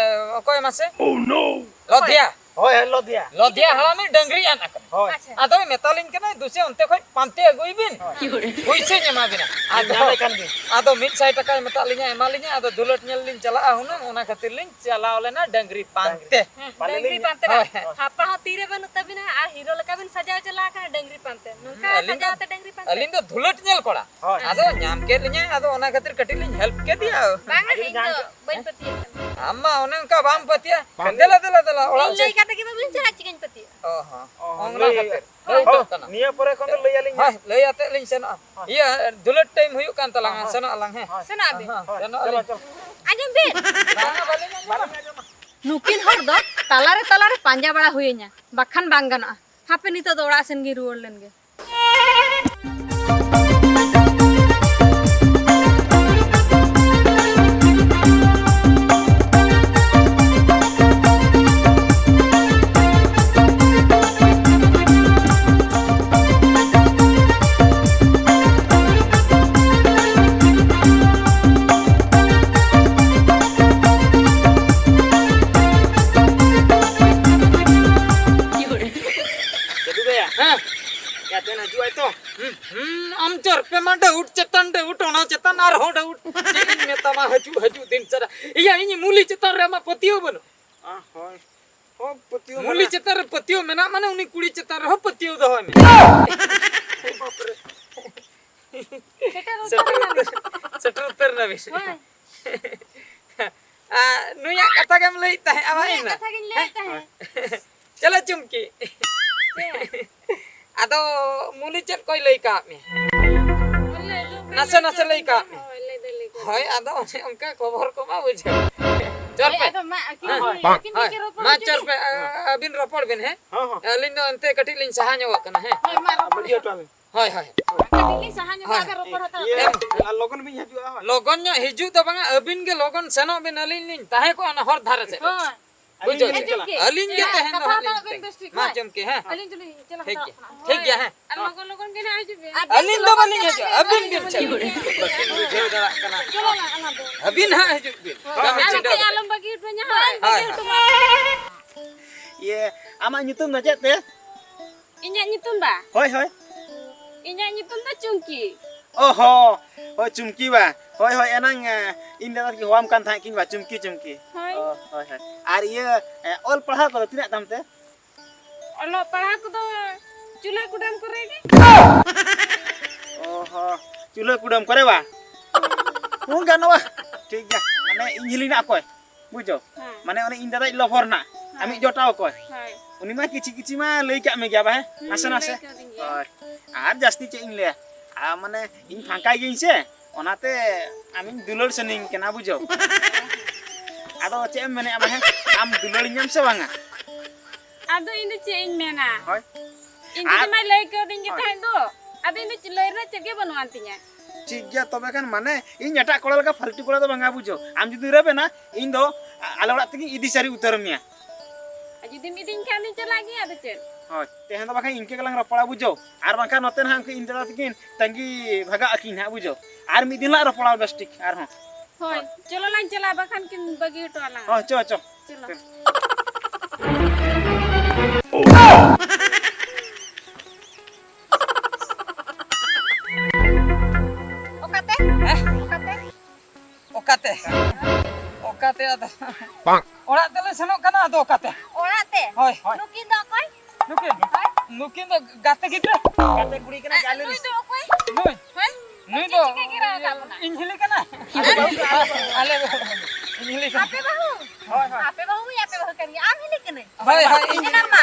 ᱚᱠᱚᱭ ᱢᱟᱥᱮ? ᱞᱚᱫᱷᱤᱭᱟ᱾ ᱦᱳᱭ, ᱦᱳᱭ, ᱞᱚᱫᱷᱤᱭᱟ᱾ ᱞᱚᱫᱷᱤᱭᱟ ᱦᱟᱲᱟᱢᱤᱡ ᱰᱟᱹᱝᱨᱤ ᱟᱱ ᱟᱠᱟᱱᱟ᱾ ᱦᱳᱭ᱾ ᱟᱪᱪᱷᱟ᱾ ᱟᱫᱚᱭ ᱢᱮᱛᱟᱞᱤᱧ ᱠᱟᱱᱟᱭ, "ᱫᱩᱥᱮ ᱚᱱᱛᱮ ᱠᱷᱚᱡ ᱯᱟᱱᱛᱮ ᱟᱹᱜᱩᱭ ᱵᱤᱱ, ᱦᱳᱭ᱾ ᱯᱩᱭᱥᱟᱹᱧ ᱮᱢᱟ ᱵᱤᱱᱟ᱾" ᱟᱫᱚ, ᱧᱟᱢᱮ ᱠᱟᱱ ᱜᱮ᱾ ᱟᱫᱚ ᱢᱤᱫ ᱥᱟᱭ ᱴᱟᱠᱟᱭ ᱢᱮᱛᱟᱜ ᱞᱤᱧᱟ, ᱮᱢᱟ ᱞᱤᱧᱟ, ᱟᱫᱚ ᱫᱩᱞᱟᱹᱴ ᱧᱮᱞ ᱞᱤᱧ ᱪᱟᱞᱟᱜᱼᱟ ᱦᱩᱱᱟᱹᱝ, ᱚᱱᱟ ᱠᱷᱟᱹᱛᱤᱨ ᱞᱤᱧ ᱪᱟᱞᱟᱣ ᱞᱮᱱᱟ ᱰᱟᱹᱝᱨᱤ ᱯᱟᱱᱛᱮ᱾ ᱦᱮᱸ, ᱯᱟᱞᱮ ᱰᱟᱹᱝᱨᱤ ᱞᱤᱧ ᱯᱟᱱᱛᱮ ᱨᱮ ᱦᱳᱭ, ᱦᱳᱭ᱾ ᱦᱟᱯᱟ ᱦᱚᱸ ᱛᱤᱨᱮ ᱵᱟᱹᱱᱩᱜ ᱛᱟᱵᱤᱱᱟ ᱟᱨ ᱦᱤᱨᱳ ᱞᱮᱠᱟ ᱵᱤᱱ ᱥᱟᱡᱟᱣ ᱪᱟᱞᱟᱣ ᱟᱠᱟᱱᱟ ᱰᱟᱹᱝᱨᱤ ᱯᱟᱱᱛᱮ᱾ ᱱᱚᱝᱠᱟ ᱟᱹᱞᱤᱧ ᱫᱚ, ᱥᱟᱡᱟᱣ ᱛᱮ ᱰᱟᱹᱝᱨᱤ ᱯᱟᱱᱛᱮ? ᱟᱹᱞᱤᱧ ᱫᱚ ᱫᱩᱞᱟᱹᱴ ᱧᱮᱞ ᱠᱚᱲᱟ᱾ ᱦᱳᱭ᱾ ᱟᱫᱚ ᱧᱟᱢ ᱠᱮᱫ ᱞᱤᱧᱟᱹᱭ, ᱟᱫᱚ ᱚᱱᱟ ᱠᱷᱟᱹᱛᱤᱨ ᱠᱟᱹᱴᱤᱡ ᱞᱤᱧ ᱦᱮᱞᱯ ᱠᱮᱫᱮᱭᱟ᱾ ᱵᱟᱝᱟ, ᱟᱹᱞᱤᱧ ᱤᱧ ᱫᱚ ᱧᱟᱢ ᱠᱮᱫ ᱵᱟᱹᱧ ᱯᱟᱹᱛᱭᱟᱹᱜ ᱠᱟᱱᱟ᱾ ᱟᱢ ᱢᱟ ᱚᱱᱮ ᱚᱱᱠᱟ ᱵᱟᱢ ᱯᱟᱹᱛᱭᱟᱹᱜ᱾ ᱵᱟᱝ᱾ ᱫᱮᱞᱟ, ᱫᱮᱞᱟ, ᱫᱮᱞᱟ, ᱚᱲᱟᱜ ᱤᱧ ᱞᱟᱹᱭ ᱥᱮᱫ᱾ ᱠᱟᱛᱮ ᱜᱮ ᱵᱟᱹᱵᱤᱱ ᱪᱟᱞᱟᱜᱼᱟ, ᱪᱤᱠᱟᱹᱧ ᱯᱟᱹᱛᱭᱟᱹᱜᱼᱟ? ᱚ ᱦᱚᱸ᱾ ᱚ, ᱚᱱᱟ ᱞᱟᱹᱭ ᱠᱷᱟᱹᱛᱤᱨ᱾ ᱦᱩᱭᱩᱜᱼᱟ᱾ ᱦᱳᱭ, ᱦᱳᱭ, ᱦᱤᱡᱩᱜ ᱠᱟᱱᱟ᱾ ᱱᱤᱭᱟᱹ ᱯᱚᱨᱮ ᱠᱷᱚᱱ ᱫᱚ ᱞᱟᱹᱭ ᱟᱹᱞᱤᱧ ᱦᱳᱭ, ᱦᱟᱸᱜ᱾ ᱞᱟᱹᱭ ᱟᱛᱮᱫ ᱞᱤᱧ ᱥᱮᱱᱚᱜᱼᱟ᱾ ᱦᱳᱭ᱾ ᱤᱭᱟᱹ, ᱫᱩᱞᱟᱹᱴ ᱴᱟᱭᱤᱢ ᱦᱩᱭᱩᱜ ᱠᱟᱱ ᱛᱟᱞᱟᱝᱟ, ᱦᱳᱭ, ᱦᱳᱭ᱾ ᱥᱮᱱᱚᱜ ᱟᱞᱟᱝ ᱦᱮᱸ᱾ ᱦᱳᱭ, ᱥᱮᱱᱚᱜ ᱪᱚᱞᱚ, ᱟᱹᱞᱤᱧ᱾ ᱪᱚᱞᱚ᱾ ᱟᱸᱡᱚᱢ ᱵᱤᱱ᱾ ᱵᱟᱝᱟ, ᱵᱟᱹᱞᱤᱧ ᱟᱸᱡᱚᱢᱟ᱾ ᱱᱩᱠᱤᱱ ᱦᱚᱲ ᱫᱚ ᱛᱟᱞᱟᱨᱮ, ᱛᱟᱞᱟᱨᱮ ᱯᱟᱸᱡᱟ ᱵᱟᱲᱟ ᱦᱩᱭᱟᱹᱧᱟ, ᱵᱟᱠᱷᱟᱱ ᱵᱟᱝ ᱜᱟᱱᱚᱜᱼᱟ᱾ ᱦᱟᱯᱮ, ᱱᱤᱛᱚᱜ ᱫᱚ ᱚᱲᱟᱜ ᱥᱮᱱ ᱜᱤᱧ ᱨᱩᱣᱟᱹᱲ ᱞᱮᱱ ᱜᱮ᱾ ᱡᱟᱹᱫᱩ ᱫᱟᱭᱟ᱾ ᱦᱮᱸ᱾ ᱭᱟ, ᱛᱮᱱ ᱦᱤᱡᱩᱜ ᱟᱭ ᱛᱚ᱾ ᱦᱩᱸ, ᱦᱩᱸ, ᱟᱢ ᱪᱚᱨ ᱯᱮ ᱢᱟ ᱰᱟᱹᱣᱩᱴ ᱪᱮᱛᱟᱱ ᱰᱟᱹᱣᱩᱴ, ᱚᱱᱟ ᱪᱮᱛᱟᱱ ᱟᱨᱦᱚᱸ ᱰᱟᱹᱣᱩᱴ᱾ ᱪᱮᱫ ᱤᱧ ᱢᱮᱛᱟᱢᱟ, ᱦᱤᱡᱩᱜ, ᱦᱤᱡᱩᱜ ᱫᱤᱱ ᱥᱟᱨᱟ᱾ ᱤᱭᱟᱹ, ᱤᱧ ᱢᱩᱞᱤ ᱪᱮᱛᱟᱱ ᱨᱮ ᱟᱢᱟᱜ ᱯᱟᱹᱛᱭᱟᱹᱣ ᱵᱟᱹᱱᱩᱜ᱾ ᱟ, ᱦᱳᱭ᱾ ᱦᱚᱸ, ᱯᱟᱹᱛᱭᱟᱹᱣ ᱢᱩᱞᱤ ᱢᱮᱱᱟᱜ᱾ ᱪᱮᱛᱟᱱ ᱨᱮ ᱯᱟᱹᱛᱭᱟᱹᱣ ᱢᱮᱱᱟᱜ ᱢᱟᱱᱮ ᱩᱱᱤ ᱠᱩᱲᱤ ᱪᱮᱛᱟᱱ ᱨᱮᱦᱚᱸ ᱯᱟᱹᱛᱭᱟᱹᱣ ᱫᱚᱦᱚᱭ ᱢᱮ᱾ ᱥᱮᱴᱮᱨ ᱩᱛᱟᱹᱨ ᱥᱮᱴᱮᱨ ᱮᱱᱟ ᱩᱛᱟᱹᱨ, ᱵᱤᱱ᱾ ᱥᱮᱴᱮᱨ ᱩᱛᱟᱹᱨ ᱮᱱᱟ ᱵᱤᱱ᱾ ᱦᱳᱭ᱾ ᱟ, ᱱᱩᱭᱟᱜ ᱠᱟᱛᱷᱟ ᱜᱮᱢ ᱞᱟᱹᱭᱮᱫ ᱛᱟᱦᱮᱸᱫ, ᱟᱢᱟᱜ ᱱᱩᱭᱟᱜ ᱤᱧ ᱠᱟᱛᱷᱟ ᱜᱤᱧ ᱞᱟᱹᱭᱮᱫ ᱦᱮᱸ? ᱛᱟᱦᱮᱸᱫ᱾ ᱪᱚᱞᱚ ᱪᱩᱢᱠᱤ᱾ ᱪᱮᱫ? ᱟᱫᱚ ᱢᱩᱞᱤ ᱪᱮᱫ ᱠᱚᱭ ᱞᱟᱹᱭ ᱠᱟᱜ ᱢᱮ? ᱞᱟᱹᱭ ᱫᱚ ᱱᱟᱥᱮ ᱱᱟᱥᱮ ᱞᱟᱹᱭ ᱠᱟᱜ ᱢᱮ᱾ ᱦᱳᱭ, ᱞᱟᱹᱭ ᱫᱚ ᱞᱟᱹᱭ ᱠᱟᱜ ᱦᱳᱭ, ᱢᱮ᱾ ᱟᱫᱚ ᱚᱱᱮ ᱚᱱᱠᱟ ᱠᱷᱚᱵᱚᱨ ᱠᱚᱢᱟ ᱵᱩᱡᱷᱟᱹᱣ᱾ ᱪᱚᱞ ᱦᱳᱭ, ᱯᱮ᱾ ᱟᱫᱚ ᱢᱟ, ᱟᱹᱠᱤᱱ ᱦᱮᱸ᱾ ᱜᱮ, ᱦᱳᱭ, ᱟᱹᱠᱤᱱ ᱦᱳᱭ᱾ ᱜᱮ ᱨᱚᱯᱚᱲ ᱢᱟ ᱦᱚᱪᱚ ᱪᱚᱞ ᱯᱮ, ᱠᱤᱱ᱾ ᱟ-, ᱟᱹᱵᱤᱱ ᱨᱚᱯᱚᱲ ᱵᱤᱱ, ᱦᱮᱸ? ᱦᱚᱸ, ᱦᱚᱸ᱾ ᱟᱹᱞᱤᱧ ᱫᱚ ᱚᱱᱛᱮ ᱠᱟᱹᱴᱤᱡ ᱞᱤᱧ ᱥᱟᱦᱟ ᱧᱚᱜᱚᱜ ᱠᱟᱱᱟ, ᱦᱮᱸ? ᱦᱳᱭ, ᱢᱟ ᱨᱚᱯᱚᱲ ᱵᱟᱹᱜᱤ ᱦᱚᱴᱚ ᱟᱹᱞᱤᱧ᱾ ᱦᱳᱭ, ᱦᱳᱭ᱾ ᱠᱟᱹᱴᱤᱡ ᱞᱤᱧ ᱥᱟᱦᱟ ᱧᱚᱜᱚᱜᱼᱟ, ᱦᱳᱭ᱾ ᱟᱫᱚ ᱨᱚᱯᱚᱲ ᱦᱟᱛᱟᱲᱚᱜ ᱤᱭᱟᱹ, ᱠᱟᱱᱟ᱾ ᱟᱨ ᱞᱚᱜᱚᱱ ᱵᱤᱱ ᱦᱤᱡᱩᱜᱼᱟ, ᱦᱳᱭ᱾ ᱞᱚᱜᱚᱱ ᱧᱚᱜ ᱦᱤᱡᱩᱜ ᱫᱚ ᱵᱟᱝᱟ, ᱟᱹᱵᱤᱱ ᱜᱮ ᱞᱚᱜᱚᱱ ᱥᱮᱱᱚᱜ ᱵᱤᱱ, ᱟᱹᱞᱤᱧ ᱞᱤᱧ ᱛᱟᱦᱮᱸ ᱠᱚᱜᱼᱟ ᱚᱱᱟ ᱦᱚᱨ ᱫᱷᱟᱨᱮ ᱥᱮᱫ᱾ ᱦᱳᱭ᱾ ᱵᱩᱡᱷᱟᱹᱣ ᱟᱹᱞᱤᱧ ᱪᱮ? ᱞᱤᱧ ᱪᱟᱞᱟᱜᱼᱟ᱾ ᱟᱹᱞᱤᱧ ᱜᱮ ᱦᱮᱸ, ᱛᱟᱦᱮᱸᱱ ᱫᱚ ᱠᱟᱛᱷᱟ ᱦᱟᱸᱜ ᱦᱟᱛᱟᱣ ᱞᱤᱧ ᱵᱮᱱ ᱛᱟᱦᱮᱸᱱ᱾ ᱵᱮᱥ ᱴᱷᱤᱠ, ᱢᱟ ᱦᱳᱭ᱾ ᱪᱚᱢᱠᱤ, ᱦᱮᱸ᱾ ᱟᱹᱞᱤᱧ ᱫᱚᱞᱤᱧ ᱪᱟᱞᱟᱣ ᱴᱷᱤᱠ ᱦᱟᱛᱟᱲᱚᱜ ᱜᱮᱭᱟ᱾ ᱠᱟᱱᱟ᱾ ᱴᱷᱤᱠ ᱦᱳᱭ᱾ ᱜᱮᱭᱟ, ᱦᱮᱸ᱾ ᱟᱨ ᱞᱚᱜᱚᱱ ᱞᱚᱜᱚᱱ ᱜᱮ ᱱᱟᱦᱟᱜ ᱦᱤᱡᱩᱜ ᱵᱤᱱ᱾ ᱟᱹᱞᱤᱧ ᱫᱚ ᱵᱟᱹᱞᱤᱧ ᱦᱤᱡᱩᱜᱼᱟ, ᱟᱹᱵᱤᱱ ᱵᱤᱱ ᱪᱟᱞᱟᱜᱼᱟ᱾ ᱪᱚᱞᱚ ᱞᱟᱝ, ᱟᱞᱟᱝ ᱫᱚ᱾ ᱟᱹᱵᱤᱱ ᱦᱟᱸᱜ ᱦᱤᱡᱩᱜ ᱵᱤᱱ᱾ ᱦᱳᱭ᱾ ᱠᱟᱹᱢᱤ ᱟᱨ ᱪᱷᱤᱰᱟᱹᱣ ᱱᱚᱛᱮ ᱠᱟᱛᱮ᱾ ᱟᱞᱚᱢ ᱵᱟᱹᱜᱤ ᱦᱚᱴᱚ ᱟᱹᱧᱟ, ᱦᱳᱭ᱾ ᱦᱳᱭ, ᱦᱳᱭ᱾ ᱤᱭᱟᱹ, ᱟᱢᱟᱜ ᱧᱩᱛᱩᱢ ᱫᱚ ᱪᱮᱫ ᱛᱮ? ᱤᱧᱟᱹᱜ ᱧᱩᱛᱩᱢ ᱵᱟ? ᱦᱳᱭ, ᱦᱳᱭ᱾ ᱤᱧᱟᱹᱜ ᱧᱩᱛᱩᱢ ᱫᱚ ᱪᱩᱢᱠᱤ᱾ ᱚ ᱦᱚ, ᱦᱳᱭ, ᱪᱩᱢᱠᱤ ᱵᱟ᱾ ᱦᱳᱭ, ᱦᱳᱭ, ᱮᱱᱟᱝ, ᱮ, ᱤᱧ ᱫᱟᱫᱟ ᱛᱟᱹᱠᱤᱱ ᱦᱚᱦᱚᱣᱟᱢ ᱠᱟᱱ ᱛᱟᱦᱮᱸᱫ ᱠᱤᱱ ᱵᱟ, ᱪᱩᱢᱠᱤ, ᱪᱩᱢᱠᱤ᱾ ᱦᱳᱭ᱾ ᱚ, ᱦᱳᱭ, ᱦᱳᱭ᱾ ᱟᱨ ᱤᱭᱟᱹ, ᱮ, ᱚᱞ ᱯᱟᱲᱦᱟᱣ ᱠᱚᱫᱚ ᱛᱤᱱᱟᱹᱜ ᱛᱟᱢ ᱛᱮ? ᱚᱞᱚᱜ ᱯᱟᱲᱦᱟᱣ ᱠᱚᱫᱚ ᱪᱩᱞᱦᱟᱹ ᱠᱩᱰᱟᱹᱢ ᱠᱚᱨᱮ ᱜᱮ᱾ ᱚ ᱦᱚ, ᱪᱩᱞᱦᱟᱹ ᱠᱩᱰᱟᱹᱢ ᱠᱚᱨᱮ ᱵᱟ? ᱦᱚᱸ, ᱜᱟᱱᱚᱜᱼᱟ᱾ ᱴᱷᱤᱠ ᱜᱮᱭᱟ᱾ ᱢᱟᱱᱮ, ᱤᱧ ᱦᱤᱞᱤ ᱱᱟᱜ ᱚᱠᱚᱭ? ᱵᱩᱡᱷᱟᱹᱣ? ᱦᱮᱸ᱾ ᱢᱟᱱᱮ, ᱚᱱᱮ ᱤᱧ ᱫᱟᱫᱟᱭᱤᱡ ᱞᱚᱵᱷᱚᱨ ᱱᱟᱜ᱾ ᱦᱮᱸ᱾ ᱟᱢᱤᱡ ᱡᱚᱴᱟᱣ ᱚᱠᱚᱭ? ᱦᱳᱭ᱾ ᱩᱱᱤ ᱢᱟ ᱠᱤᱪᱷᱤ ᱠᱤᱪᱷᱤ ᱢᱟ ᱞᱟᱹᱭ ᱠᱟᱜ ᱢᱮ ᱜᱮᱭᱟ ᱵᱟ, ᱦᱮᱸ? ᱦᱩᱸ, ᱱᱟᱥᱮ ᱞᱟᱹᱭ ᱱᱟᱥᱮ᱾ ᱠᱟᱹᱫᱤᱧ ᱜᱮᱭᱟ᱾ ᱦᱳᱭ᱾ ᱟᱨ ᱡᱟᱹᱥᱛᱤ ᱪᱮᱫ ᱤᱧ ᱞᱟᱹᱭᱟ? ᱟᱨ ᱢᱟᱱᱮ, ᱤᱧ ᱯᱷᱟᱸᱠᱟ ᱜᱤᱭᱟᱹᱧ ᱥᱮ, ᱚᱱᱟᱛᱮ ᱟᱢᱤᱧ ᱫᱩᱞᱟᱹᱲ ᱥᱟᱹᱱᱟᱹᱧ ᱠᱟᱱᱟ, ᱵᱩᱡᱷᱟᱹᱣ? ᱟᱫᱚ ᱪᱮᱫ ᱮᱢ ᱢᱮᱱᱮᱫᱼᱟ, ᱢᱟᱱᱮ, ᱟᱢ ᱫᱩᱞᱟᱹᱲᱤᱧᱟᱢ ᱥᱮ ᱵᱟᱝᱟ? ᱟᱫᱚ ᱤᱧ ᱫᱚ ᱪᱮᱫ ᱤᱧ ᱢᱮᱱᱟ? ᱦᱳᱭ᱾ ᱤᱧ ᱟᱨ ᱫᱤᱫᱤ ᱢᱟᱭ ᱞᱟᱹᱭ ᱠᱟᱹᱫᱤᱧ ᱜᱮ ᱦᱳᱭ᱾ ᱛᱟᱦᱮᱸᱫ ᱫᱚ᱾ ᱟᱫᱚ ᱤᱧ ᱫᱚ ᱞᱟᱹᱭ ᱨᱮᱱᱟᱜ ᱪᱮᱫ ᱜᱮ ᱵᱟᱹᱱᱩᱜ ᱟᱱ ᱛᱤᱧᱟ᱾ ᱴᱷᱤᱠ ᱜᱮᱭᱟ, ᱛᱚᱵᱮ ᱠᱷᱟᱱ, ᱢᱟᱱᱮ, ᱤᱧ ᱮᱴᱟᱜ ᱠᱚᱲᱟ ᱞᱮᱠᱟ ᱯᱷᱟᱞᱛᱩ ᱠᱚᱲᱟ ᱫᱚ ᱵᱟᱝᱟ, ᱵᱩᱡᱷᱟᱹᱣ᱾ ᱟᱢ ᱡᱩᱫᱤᱢ ᱨᱮᱵᱮᱱᱟ, ᱤᱧ ᱫᱚ ᱟ-, ᱟᱞᱮ ᱚᱲᱟᱜ ᱛᱮᱜᱤᱧ ᱤᱫᱤ ᱥᱟᱹᱨᱤ ᱩᱛᱟᱹᱨ ᱢᱮᱭᱟ᱾ ᱟᱨ ᱡᱩᱫᱤᱢ ᱤᱫᱤᱧ ᱠᱷᱟᱱ ᱫᱚᱧ ᱪᱟᱞᱟᱜ ᱜᱮᱭᱟ, ᱟᱫᱚ ᱪᱮᱫ? ᱦᱳᱭ, ᱛᱮᱦᱮᱧ ᱫᱚ ᱵᱟᱠᱷᱟᱱ ᱤᱱᱠᱟᱹ ᱜᱮᱞᱟᱝ ᱨᱚᱯᱚᱲᱟ, ᱵᱩᱡᱷᱟᱹᱣ᱾ ᱟᱨ ᱵᱟᱝᱠᱷᱟᱱ ᱱᱚᱛᱮ ᱱᱟᱦᱟᱜ ᱩᱱᱠᱤᱱ ᱤᱧ ᱫᱟᱫᱟ ᱛᱟᱹᱠᱤᱱ ᱛᱟᱺᱜᱤ ᱵᱷᱟᱜᱟᱜ ᱟᱹᱠᱤᱱ ᱦᱟᱸᱜ, ᱵᱩᱡᱷᱟᱹᱣ᱾ ᱟᱨ ᱢᱤᱫ ᱫᱤᱱ ᱞᱟᱝ ᱨᱚᱯᱚᱲᱟ ᱵᱮᱥ ᱴᱷᱤᱠ ᱟᱨᱦᱚᱸ᱾ ᱦᱳᱭ, ᱦᱳᱭ᱾ ᱪᱚᱞᱚ ᱞᱟᱝ ᱪᱟᱞᱟᱜᱼᱟ, ᱵᱟᱠᱷᱟᱱ ᱠᱤᱱ ᱵᱟᱹᱜᱤ ᱦᱚᱴᱚ ᱟᱞᱟᱝᱟ᱾ ᱦᱳᱭ, ᱪᱚ, ᱪᱚ᱾ ᱪᱚᱞᱚ᱾ ᱚᱠᱟᱛᱮ? ᱦᱮᱸ? ᱚᱠᱟᱛᱮ? ᱚᱠᱟᱛᱮ? ᱚᱠᱟᱛᱮ ᱟᱫᱚ? ᱵᱟᱝ᱾ ᱚᱲᱟᱜ ᱛᱮᱞᱮ ᱥᱮᱱᱚᱜ ᱠᱟᱱᱟ, ᱟᱫᱚ ᱚᱠᱟᱛᱮ? ᱚᱲᱟᱜ ᱛᱮ? ᱦᱳᱭ, ᱦᱳᱭ᱾ ᱱᱩᱠᱤᱱ ᱫᱚ ᱚᱠᱚᱭ? ᱱᱩᱠᱤᱱ? ᱦᱳᱭ᱾ ᱱᱩᱠᱤᱱ ᱫᱚ ᱜᱟᱛᱮ ᱜᱤᱫᱽᱨᱟᱹ᱾ ᱜᱟᱛᱮ ᱠᱩᱲᱤ ᱠᱟᱱᱟᱭ ᱟᱨ ᱟᱞᱮ ᱱᱩᱭ ᱨᱤᱱ᱾ ᱫᱚ ᱚᱠᱚᱭ? ᱱᱩᱭ? ᱦᱳᱭ? ᱱᱩᱭ ᱪᱮᱫ ᱫᱚ ᱪᱤᱠᱟᱹ ᱜᱮ ᱨᱟᱜ ᱠᱟᱜ ᱵᱚᱱᱟ? ᱤᱧ ᱦᱤᱞᱤ ᱠᱟᱱᱟ᱾ ᱟᱞᱮ ᱫᱚ ᱤᱧ ᱦᱤᱞᱤ ᱠᱟᱱᱟ᱾ ᱟᱯᱮ ᱵᱟᱹᱦᱩ? ᱦᱳᱭ, ᱦᱳᱭ᱾ ᱟᱯᱮ ᱵᱟᱹᱦᱩ ᱜᱮ ᱟᱯᱮ ᱵᱟᱹᱦᱩ ᱠᱟᱱ ᱜᱮᱭᱟ᱾ ᱟᱢ ᱦᱤᱞᱤ ᱠᱟᱹᱱᱟᱹᱧ? ᱦᱳᱭ, ᱦᱳᱭ, ᱤᱧ ᱡᱟᱱᱟᱢ ᱢᱟ᱾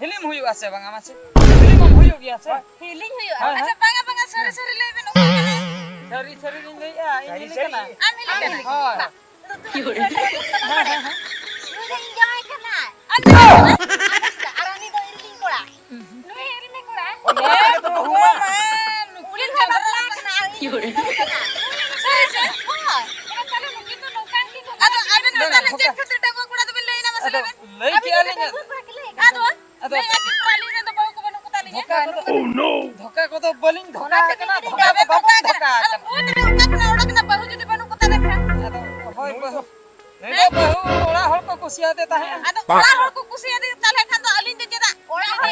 ᱦᱤᱞᱤᱢ ᱦᱩᱭᱩᱜᱼᱟ ᱥᱮ ᱵᱟᱝᱟ ᱢᱟᱥᱮ? ᱦᱤᱞᱤᱢ ᱦᱩᱭᱩᱜ ᱜᱮᱭᱟ ᱥᱮ? ᱦᱤᱞᱤᱧ ᱦᱩᱭᱩᱜᱼᱟ᱾ ᱦᱳᱭ, ᱦᱳᱭ᱾ ᱟᱪᱪᱷᱟ, ᱵᱟᱝᱟ, ᱵᱟᱝᱟ, ᱥᱟᱹᱨᱤ ᱥᱟᱹᱨᱤ ᱞᱟᱹᱭ ᱵᱮᱱ, ᱚᱠᱚᱭ ᱠᱟᱱᱟᱭ? ᱥᱟᱹᱨᱤ ᱥᱟᱹᱨᱤ ᱞᱤᱧ ᱞᱟᱹᱭᱮᱜᱼᱟ, ᱤᱧ ᱥᱟᱹᱨᱤ ᱦᱤᱞᱤ ᱥᱟᱹᱨᱤ᱾ ᱠᱟᱱᱟ᱾ ᱟᱢ ᱦᱤᱞᱤ ᱠᱟᱱᱟ? ᱦᱳᱭ᱾ ᱵᱟ, ᱱᱩᱭ ᱫᱚ ᱤᱧ ᱡᱟᱶᱟᱭ ᱠᱟᱱᱟᱭ᱾ ᱟᱪᱪᱷᱟ᱾ ᱟᱨ ᱩᱱᱤ ᱫᱚ ᱤᱧ ᱨᱤᱱ ᱠᱚᱲᱟ᱾ ᱱᱩᱭ ᱤᱧ ᱨᱤᱱ ᱠᱚᱲᱟ? ᱚ, ᱱᱚᱣᱟ ᱠᱚᱜᱮ ᱛᱚ ᱪᱮᱫ ᱠᱷᱟᱹᱛᱤᱨ ᱰᱟᱺᱜᱩᱣᱟᱹ ᱠᱚᱲᱟ ᱫᱚᱵᱤᱱ ᱞᱟᱹᱭ ᱮᱫᱟ ᱢᱟᱥᱮ ᱟᱫᱚ ᱞᱟᱹᱭ ᱵᱮᱱ? ᱞᱟᱹᱭ ᱠᱮᱜᱼᱟ ᱞᱤᱧ᱾ ᱟᱫᱚ ᱟᱫᱚ ᱞᱟᱹᱭ ᱮᱫᱟ ᱠᱤ ᱟᱹᱞᱤᱧ ᱨᱮᱱ ᱫᱚ ᱵᱟᱹᱦᱩ ᱠᱚ ᱵᱟᱹᱱᱩᱜ ᱠᱚ ᱛᱟᱹᱞᱤᱧᱟ᱾ ᱫᱷᱳᱠᱟ ᱠᱚᱫᱚ, ᱫᱷᱳᱠᱟ ᱠᱚᱫᱚ ᱵᱟᱹᱞᱤᱧ ᱫᱷᱳᱠᱟ ᱟᱠᱟᱱᱟ, ᱫᱷᱳᱠᱟ ᱫᱚ ᱵᱟᱵᱚᱱ ᱫᱷᱳᱠᱟ ᱟᱠᱟᱱᱟ᱾ ᱟᱫᱚ ᱚᱠᱟ ᱠᱷᱚᱱᱟᱜ ᱚᱲᱟᱜ ᱨᱮᱱᱟᱜ ᱵᱟᱹᱦᱩ ᱡᱩᱫᱤ ᱵᱟᱹᱱᱩᱜ ᱠᱚ ᱛᱟᱞᱮ ᱠᱷᱟᱱ? ᱟᱫᱚ ᱦᱳᱭ, ᱵᱟᱹᱦᱩ, ᱱᱩᱭ ᱫᱚ ᱵᱟᱹᱦᱩ ᱚᱲᱟᱜ ᱦᱚᱲ ᱠᱚ ᱠᱩᱥᱤᱭᱟᱫᱮ ᱛᱟᱦᱮᱸᱫ᱾ ᱟᱫᱚ ᱚᱲᱟᱜ ᱦᱚᱲ ᱠᱚ ᱠᱩᱥᱤᱭᱟᱫᱮ ᱛᱟᱦᱮᱸ ᱠᱷᱟᱱ ᱫᱚ ᱟᱹᱞᱤᱧ ᱫᱚ ᱪᱮᱫᱟᱜ ᱚᱲᱟᱜ ᱨᱮ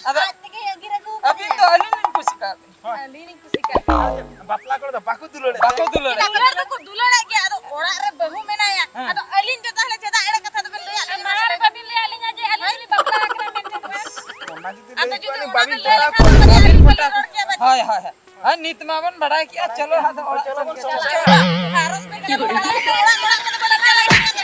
ᱟᱫᱚ ᱟᱡ ᱛᱮᱜᱮ ᱟᱹᱜᱤᱨ ᱟᱹᱜᱩ ᱟᱹᱵᱤᱱ ᱫᱚ ᱟᱹᱞᱤᱧ ᱞᱤᱧ ᱠᱩᱥᱤ ᱠᱟᱜ ᱵᱤᱱ᱾ ᱟᱹᱞᱤᱧ ᱞᱤᱧ ᱠᱩᱥᱤ ᱠᱟᱜ ᱵᱤᱱ᱾ ᱵᱟᱯᱞᱟ ᱠᱚᱨᱮ ᱫᱚ ᱵᱟᱠᱚ ᱫᱩᱞᱟᱹᱲ ᱵᱟᱠᱚ ᱫᱩᱞᱟᱹᱲ᱾ ᱫᱩᱞᱟᱹᱲ ᱫᱚᱠᱚ ᱫᱩᱞᱟᱹᱲᱮᱫ ᱜᱮᱭᱟ, ᱟᱫᱚ ᱚᱲᱟᱜ ᱨᱮ ᱵᱟᱹᱦᱩ ᱢᱮᱱᱟᱭᱟ᱾ ᱦᱮᱸ᱾ ᱟᱫᱚ ᱟᱹᱞᱤᱧ ᱫᱚ ᱛᱟᱦᱚᱞᱮ ᱪᱮᱫᱟᱜ ᱮᱲᱮ ᱠᱟᱛᱷᱟ ᱫᱚᱵᱮᱱ ᱞᱟᱹᱭᱟᱫ ᱞᱤᱧᱟ? ᱢᱟᱲᱟᱝ ᱨᱮ ᱵᱟᱹᱵᱤᱱ ᱞᱟᱹᱭᱟᱫ ᱞᱤᱧᱟ ᱡᱮ ᱟᱹᱞᱤᱧ ᱫᱚᱞᱤᱧ ᱵᱟᱯᱞᱟ ᱟᱠᱟᱱᱟ ᱢᱮᱱᱛᱮ ᱫᱚ ᱵᱟᱝ᱾ ᱚᱱᱟ ᱡᱩᱫᱤ ᱟᱫᱚ ᱞᱟᱹᱭ ᱡᱩᱫᱤ ᱠᱚᱜᱼᱟ, ᱚᱱᱟ ᱵᱟᱹᱵᱤᱱ ᱵᱮᱱ ᱞᱟᱹᱭ ᱪᱟᱞᱟᱣ ᱞᱮᱠᱷᱟᱱ ᱠᱚᱜᱼᱟ᱾ ᱫᱚ ᱵᱟᱹᱞᱤᱧ ᱦᱳᱭ, ᱦᱳᱭ, ᱦᱳᱭ᱾ ᱦᱮᱸ, ᱱᱤᱛ ᱢᱟᱵᱚᱱ ᱵᱟᱲᱟᱭ ᱠᱮᱜᱼᱟ, ᱪᱚᱞᱚ ᱟᱫᱚ ᱚᱲᱟᱜ ᱥᱮᱱ ᱜᱮ᱾ ᱟᱨ ᱚᱲᱟᱜ ᱠᱚᱫᱚ ᱵᱟᱞᱮ ᱪᱟᱞᱟᱜ ᱠᱟᱱᱟ᱾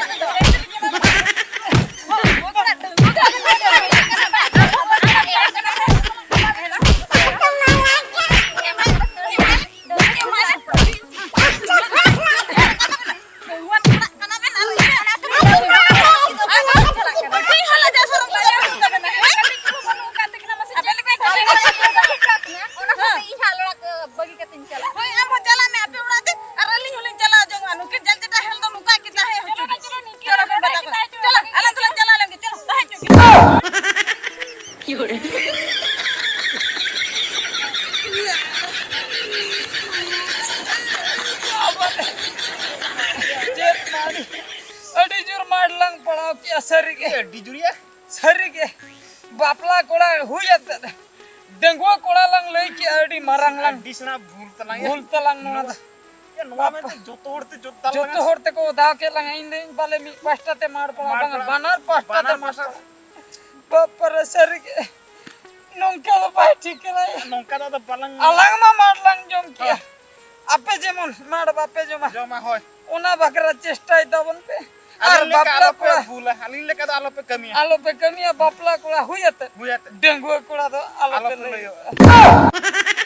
ᱚᱱᱟ ᱠᱷᱟᱹᱛᱤᱨ ᱤᱧ ᱦᱟᱸᱜ ᱚᱲᱟᱜ ᱵᱟᱹᱜᱤ ᱠᱟᱛᱮᱧ ᱪᱟᱞᱟᱜᱼᱟ᱾ ᱦᱳᱭ, ᱟᱢ ᱦᱚᱸ ᱪᱟᱞᱟᱜ ᱢᱮ ᱟᱯᱮ ᱚᱲᱟᱜ ᱛᱮ, ᱟᱨ ᱟᱹᱞᱤᱧ ᱦᱚᱸᱞᱤᱧ ᱪᱟᱞᱟᱣ ᱡᱚᱝᱟ᱾ ᱱᱩᱠᱤᱱ ᱡᱟᱞ ᱡᱟᱴᱟ ᱦᱮᱞ ᱫᱚ ᱱᱚᱝᱠᱟ ᱜᱮ ᱛᱟᱦᱮᱸ ᱦᱚᱪᱚ ᱜᱮ᱾ ᱪᱚᱞᱚ, ᱪᱚᱞᱚ, ᱱᱤᱝᱠᱟᱹ ᱪᱚᱞᱚ, ᱜᱮ ᱵᱟᱡᱟᱣ ᱠᱟᱱᱟ᱾ ᱪᱚᱞᱚ, ᱟᱞᱟᱝ ᱫᱚᱞᱟᱝ ᱪᱟᱞᱟᱣ ᱞᱮᱱ ᱜᱮ᱾ ᱪᱚᱞᱚ, ᱛᱟᱦᱮᱸ ᱦᱚᱪᱚ ᱜᱮ᱾ ᱪᱮᱫ ᱢᱟᱹᱨᱤ, ᱟᱹᱰᱤ ᱡᱳᱨ ᱢᱟᱨ ᱞᱟᱝ ᱯᱟᱲᱟᱣ ᱠᱮᱜᱼᱟ ᱥᱟᱹᱨᱤ ᱜᱮ᱾ ᱟᱹᱰᱤ ᱡᱳᱨ ᱭᱟ᱾ ᱥᱟᱹᱨᱤ ᱜᱮ, ᱵᱟᱯᱞᱟ ᱠᱚᱲᱟ ᱦᱩᱭ ᱟᱛᱮᱫ ᱰᱟᱺᱜᱩᱣᱟᱹ ᱠᱚᱲᱟ ᱞᱟᱝ ᱞᱟᱹᱭ ᱠᱮᱜᱼᱟ, ᱟᱹᱰᱤ ᱢᱟᱨᱟᱝ ᱞᱟᱝ ᱟᱹᱰᱤ ᱥᱮᱬᱟ ᱵᱷᱩᱞ ᱛᱟᱞᱟᱝ ᱭᱟ᱾ ᱵᱷᱩᱞ ᱛᱟᱞᱟᱝ ᱱᱚᱣᱟ ᱫᱚ᱾ ᱭᱟ, ᱱᱚᱣᱟ ᱵᱟᱯ-, ᱢᱮᱱᱛᱮ ᱡᱚᱛᱚ ᱦᱚᱲ ᱛᱮ ᱡᱚᱛ ᱛᱟᱞᱟᱝ ᱡᱚᱛᱚ ᱦᱚᱲ ᱛᱮᱠᱚ ᱚᱫᱟᱣ ᱠᱮᱫ ᱞᱟᱝᱟ, ᱤᱧ ᱫᱚ ᱤᱧ ᱯᱟᱞᱮ ᱢᱤᱫ ᱯᱟᱦᱴᱟ ᱛᱮ ᱢᱟᱲ ᱯᱟᱲᱟᱣ ᱢᱟᱲ ᱵᱟᱝᱟ, ᱯᱟᱲᱟᱣ᱾ ᱵᱟᱱᱟᱨ ᱯᱟᱦᱴᱟ ᱛᱮ ᱵᱟᱱᱟᱨ ᱢᱟᱲ ᱯᱟᱦᱴᱟ᱾ ᱯᱟᱲᱟᱣ᱾ ᱵᱟᱯᱨᱮ, ᱥᱟᱹᱨᱤ ᱜᱮ ᱱᱚᱝᱠᱟ ᱫᱚ ᱵᱟᱭ ᱴᱷᱤᱠ ᱠᱟᱱᱟ᱾ ᱱᱚᱝᱠᱟ ᱫᱚ ᱟᱫᱚ ᱵᱟᱞᱟᱝ ᱟᱞᱟᱝ ᱢᱟ ᱢᱟᱲ ᱞᱟᱝ ᱡᱚᱢ ᱠᱮᱜᱼᱟ᱾ ᱦᱳᱭ᱾ ᱟᱯᱮ ᱡᱮᱢᱚᱱ ᱢᱟᱲ ᱵᱟᱯᱮ ᱡᱚᱢᱟ, ᱡᱚᱢᱟ, ᱦᱳᱭ᱾ ᱚᱱᱟ ᱵᱟᱠᱷᱨᱟ ᱪᱮᱥᱴᱟᱭ ᱛᱟᱵᱚᱱ ᱯᱮ᱾ ᱟᱨ ᱟᱹᱞᱤᱧ ᱞᱮᱠᱟ ᱵᱟᱯᱞᱟ ᱟᱞᱚᱯᱮ ᱠᱚᱲᱟ ᱵᱷᱩᱞᱟ, ᱟᱹᱞᱤᱧ ᱞᱮᱠᱟ ᱫᱚ ᱟᱞᱚᱯᱮ ᱠᱟᱹᱢᱤᱭᱟ᱾ ᱟᱞᱚᱯᱮ ᱠᱟᱹᱢᱤᱭᱟ, ᱵᱟᱯᱞᱟ ᱠᱚᱲᱟ ᱦᱩᱭ ᱟᱛᱮ ᱦᱩᱭ ᱟᱛᱮ᱾ ᱰᱟᱺᱜᱩᱣᱟᱹ ᱠᱚᱲᱟ ᱫᱚ ᱟᱞᱚᱯᱮ ᱟᱞᱚᱯᱮ ᱞᱟᱹᱭᱚᱜᱼᱟ᱾ ᱞᱟᱹᱭᱚᱜᱼᱟ᱾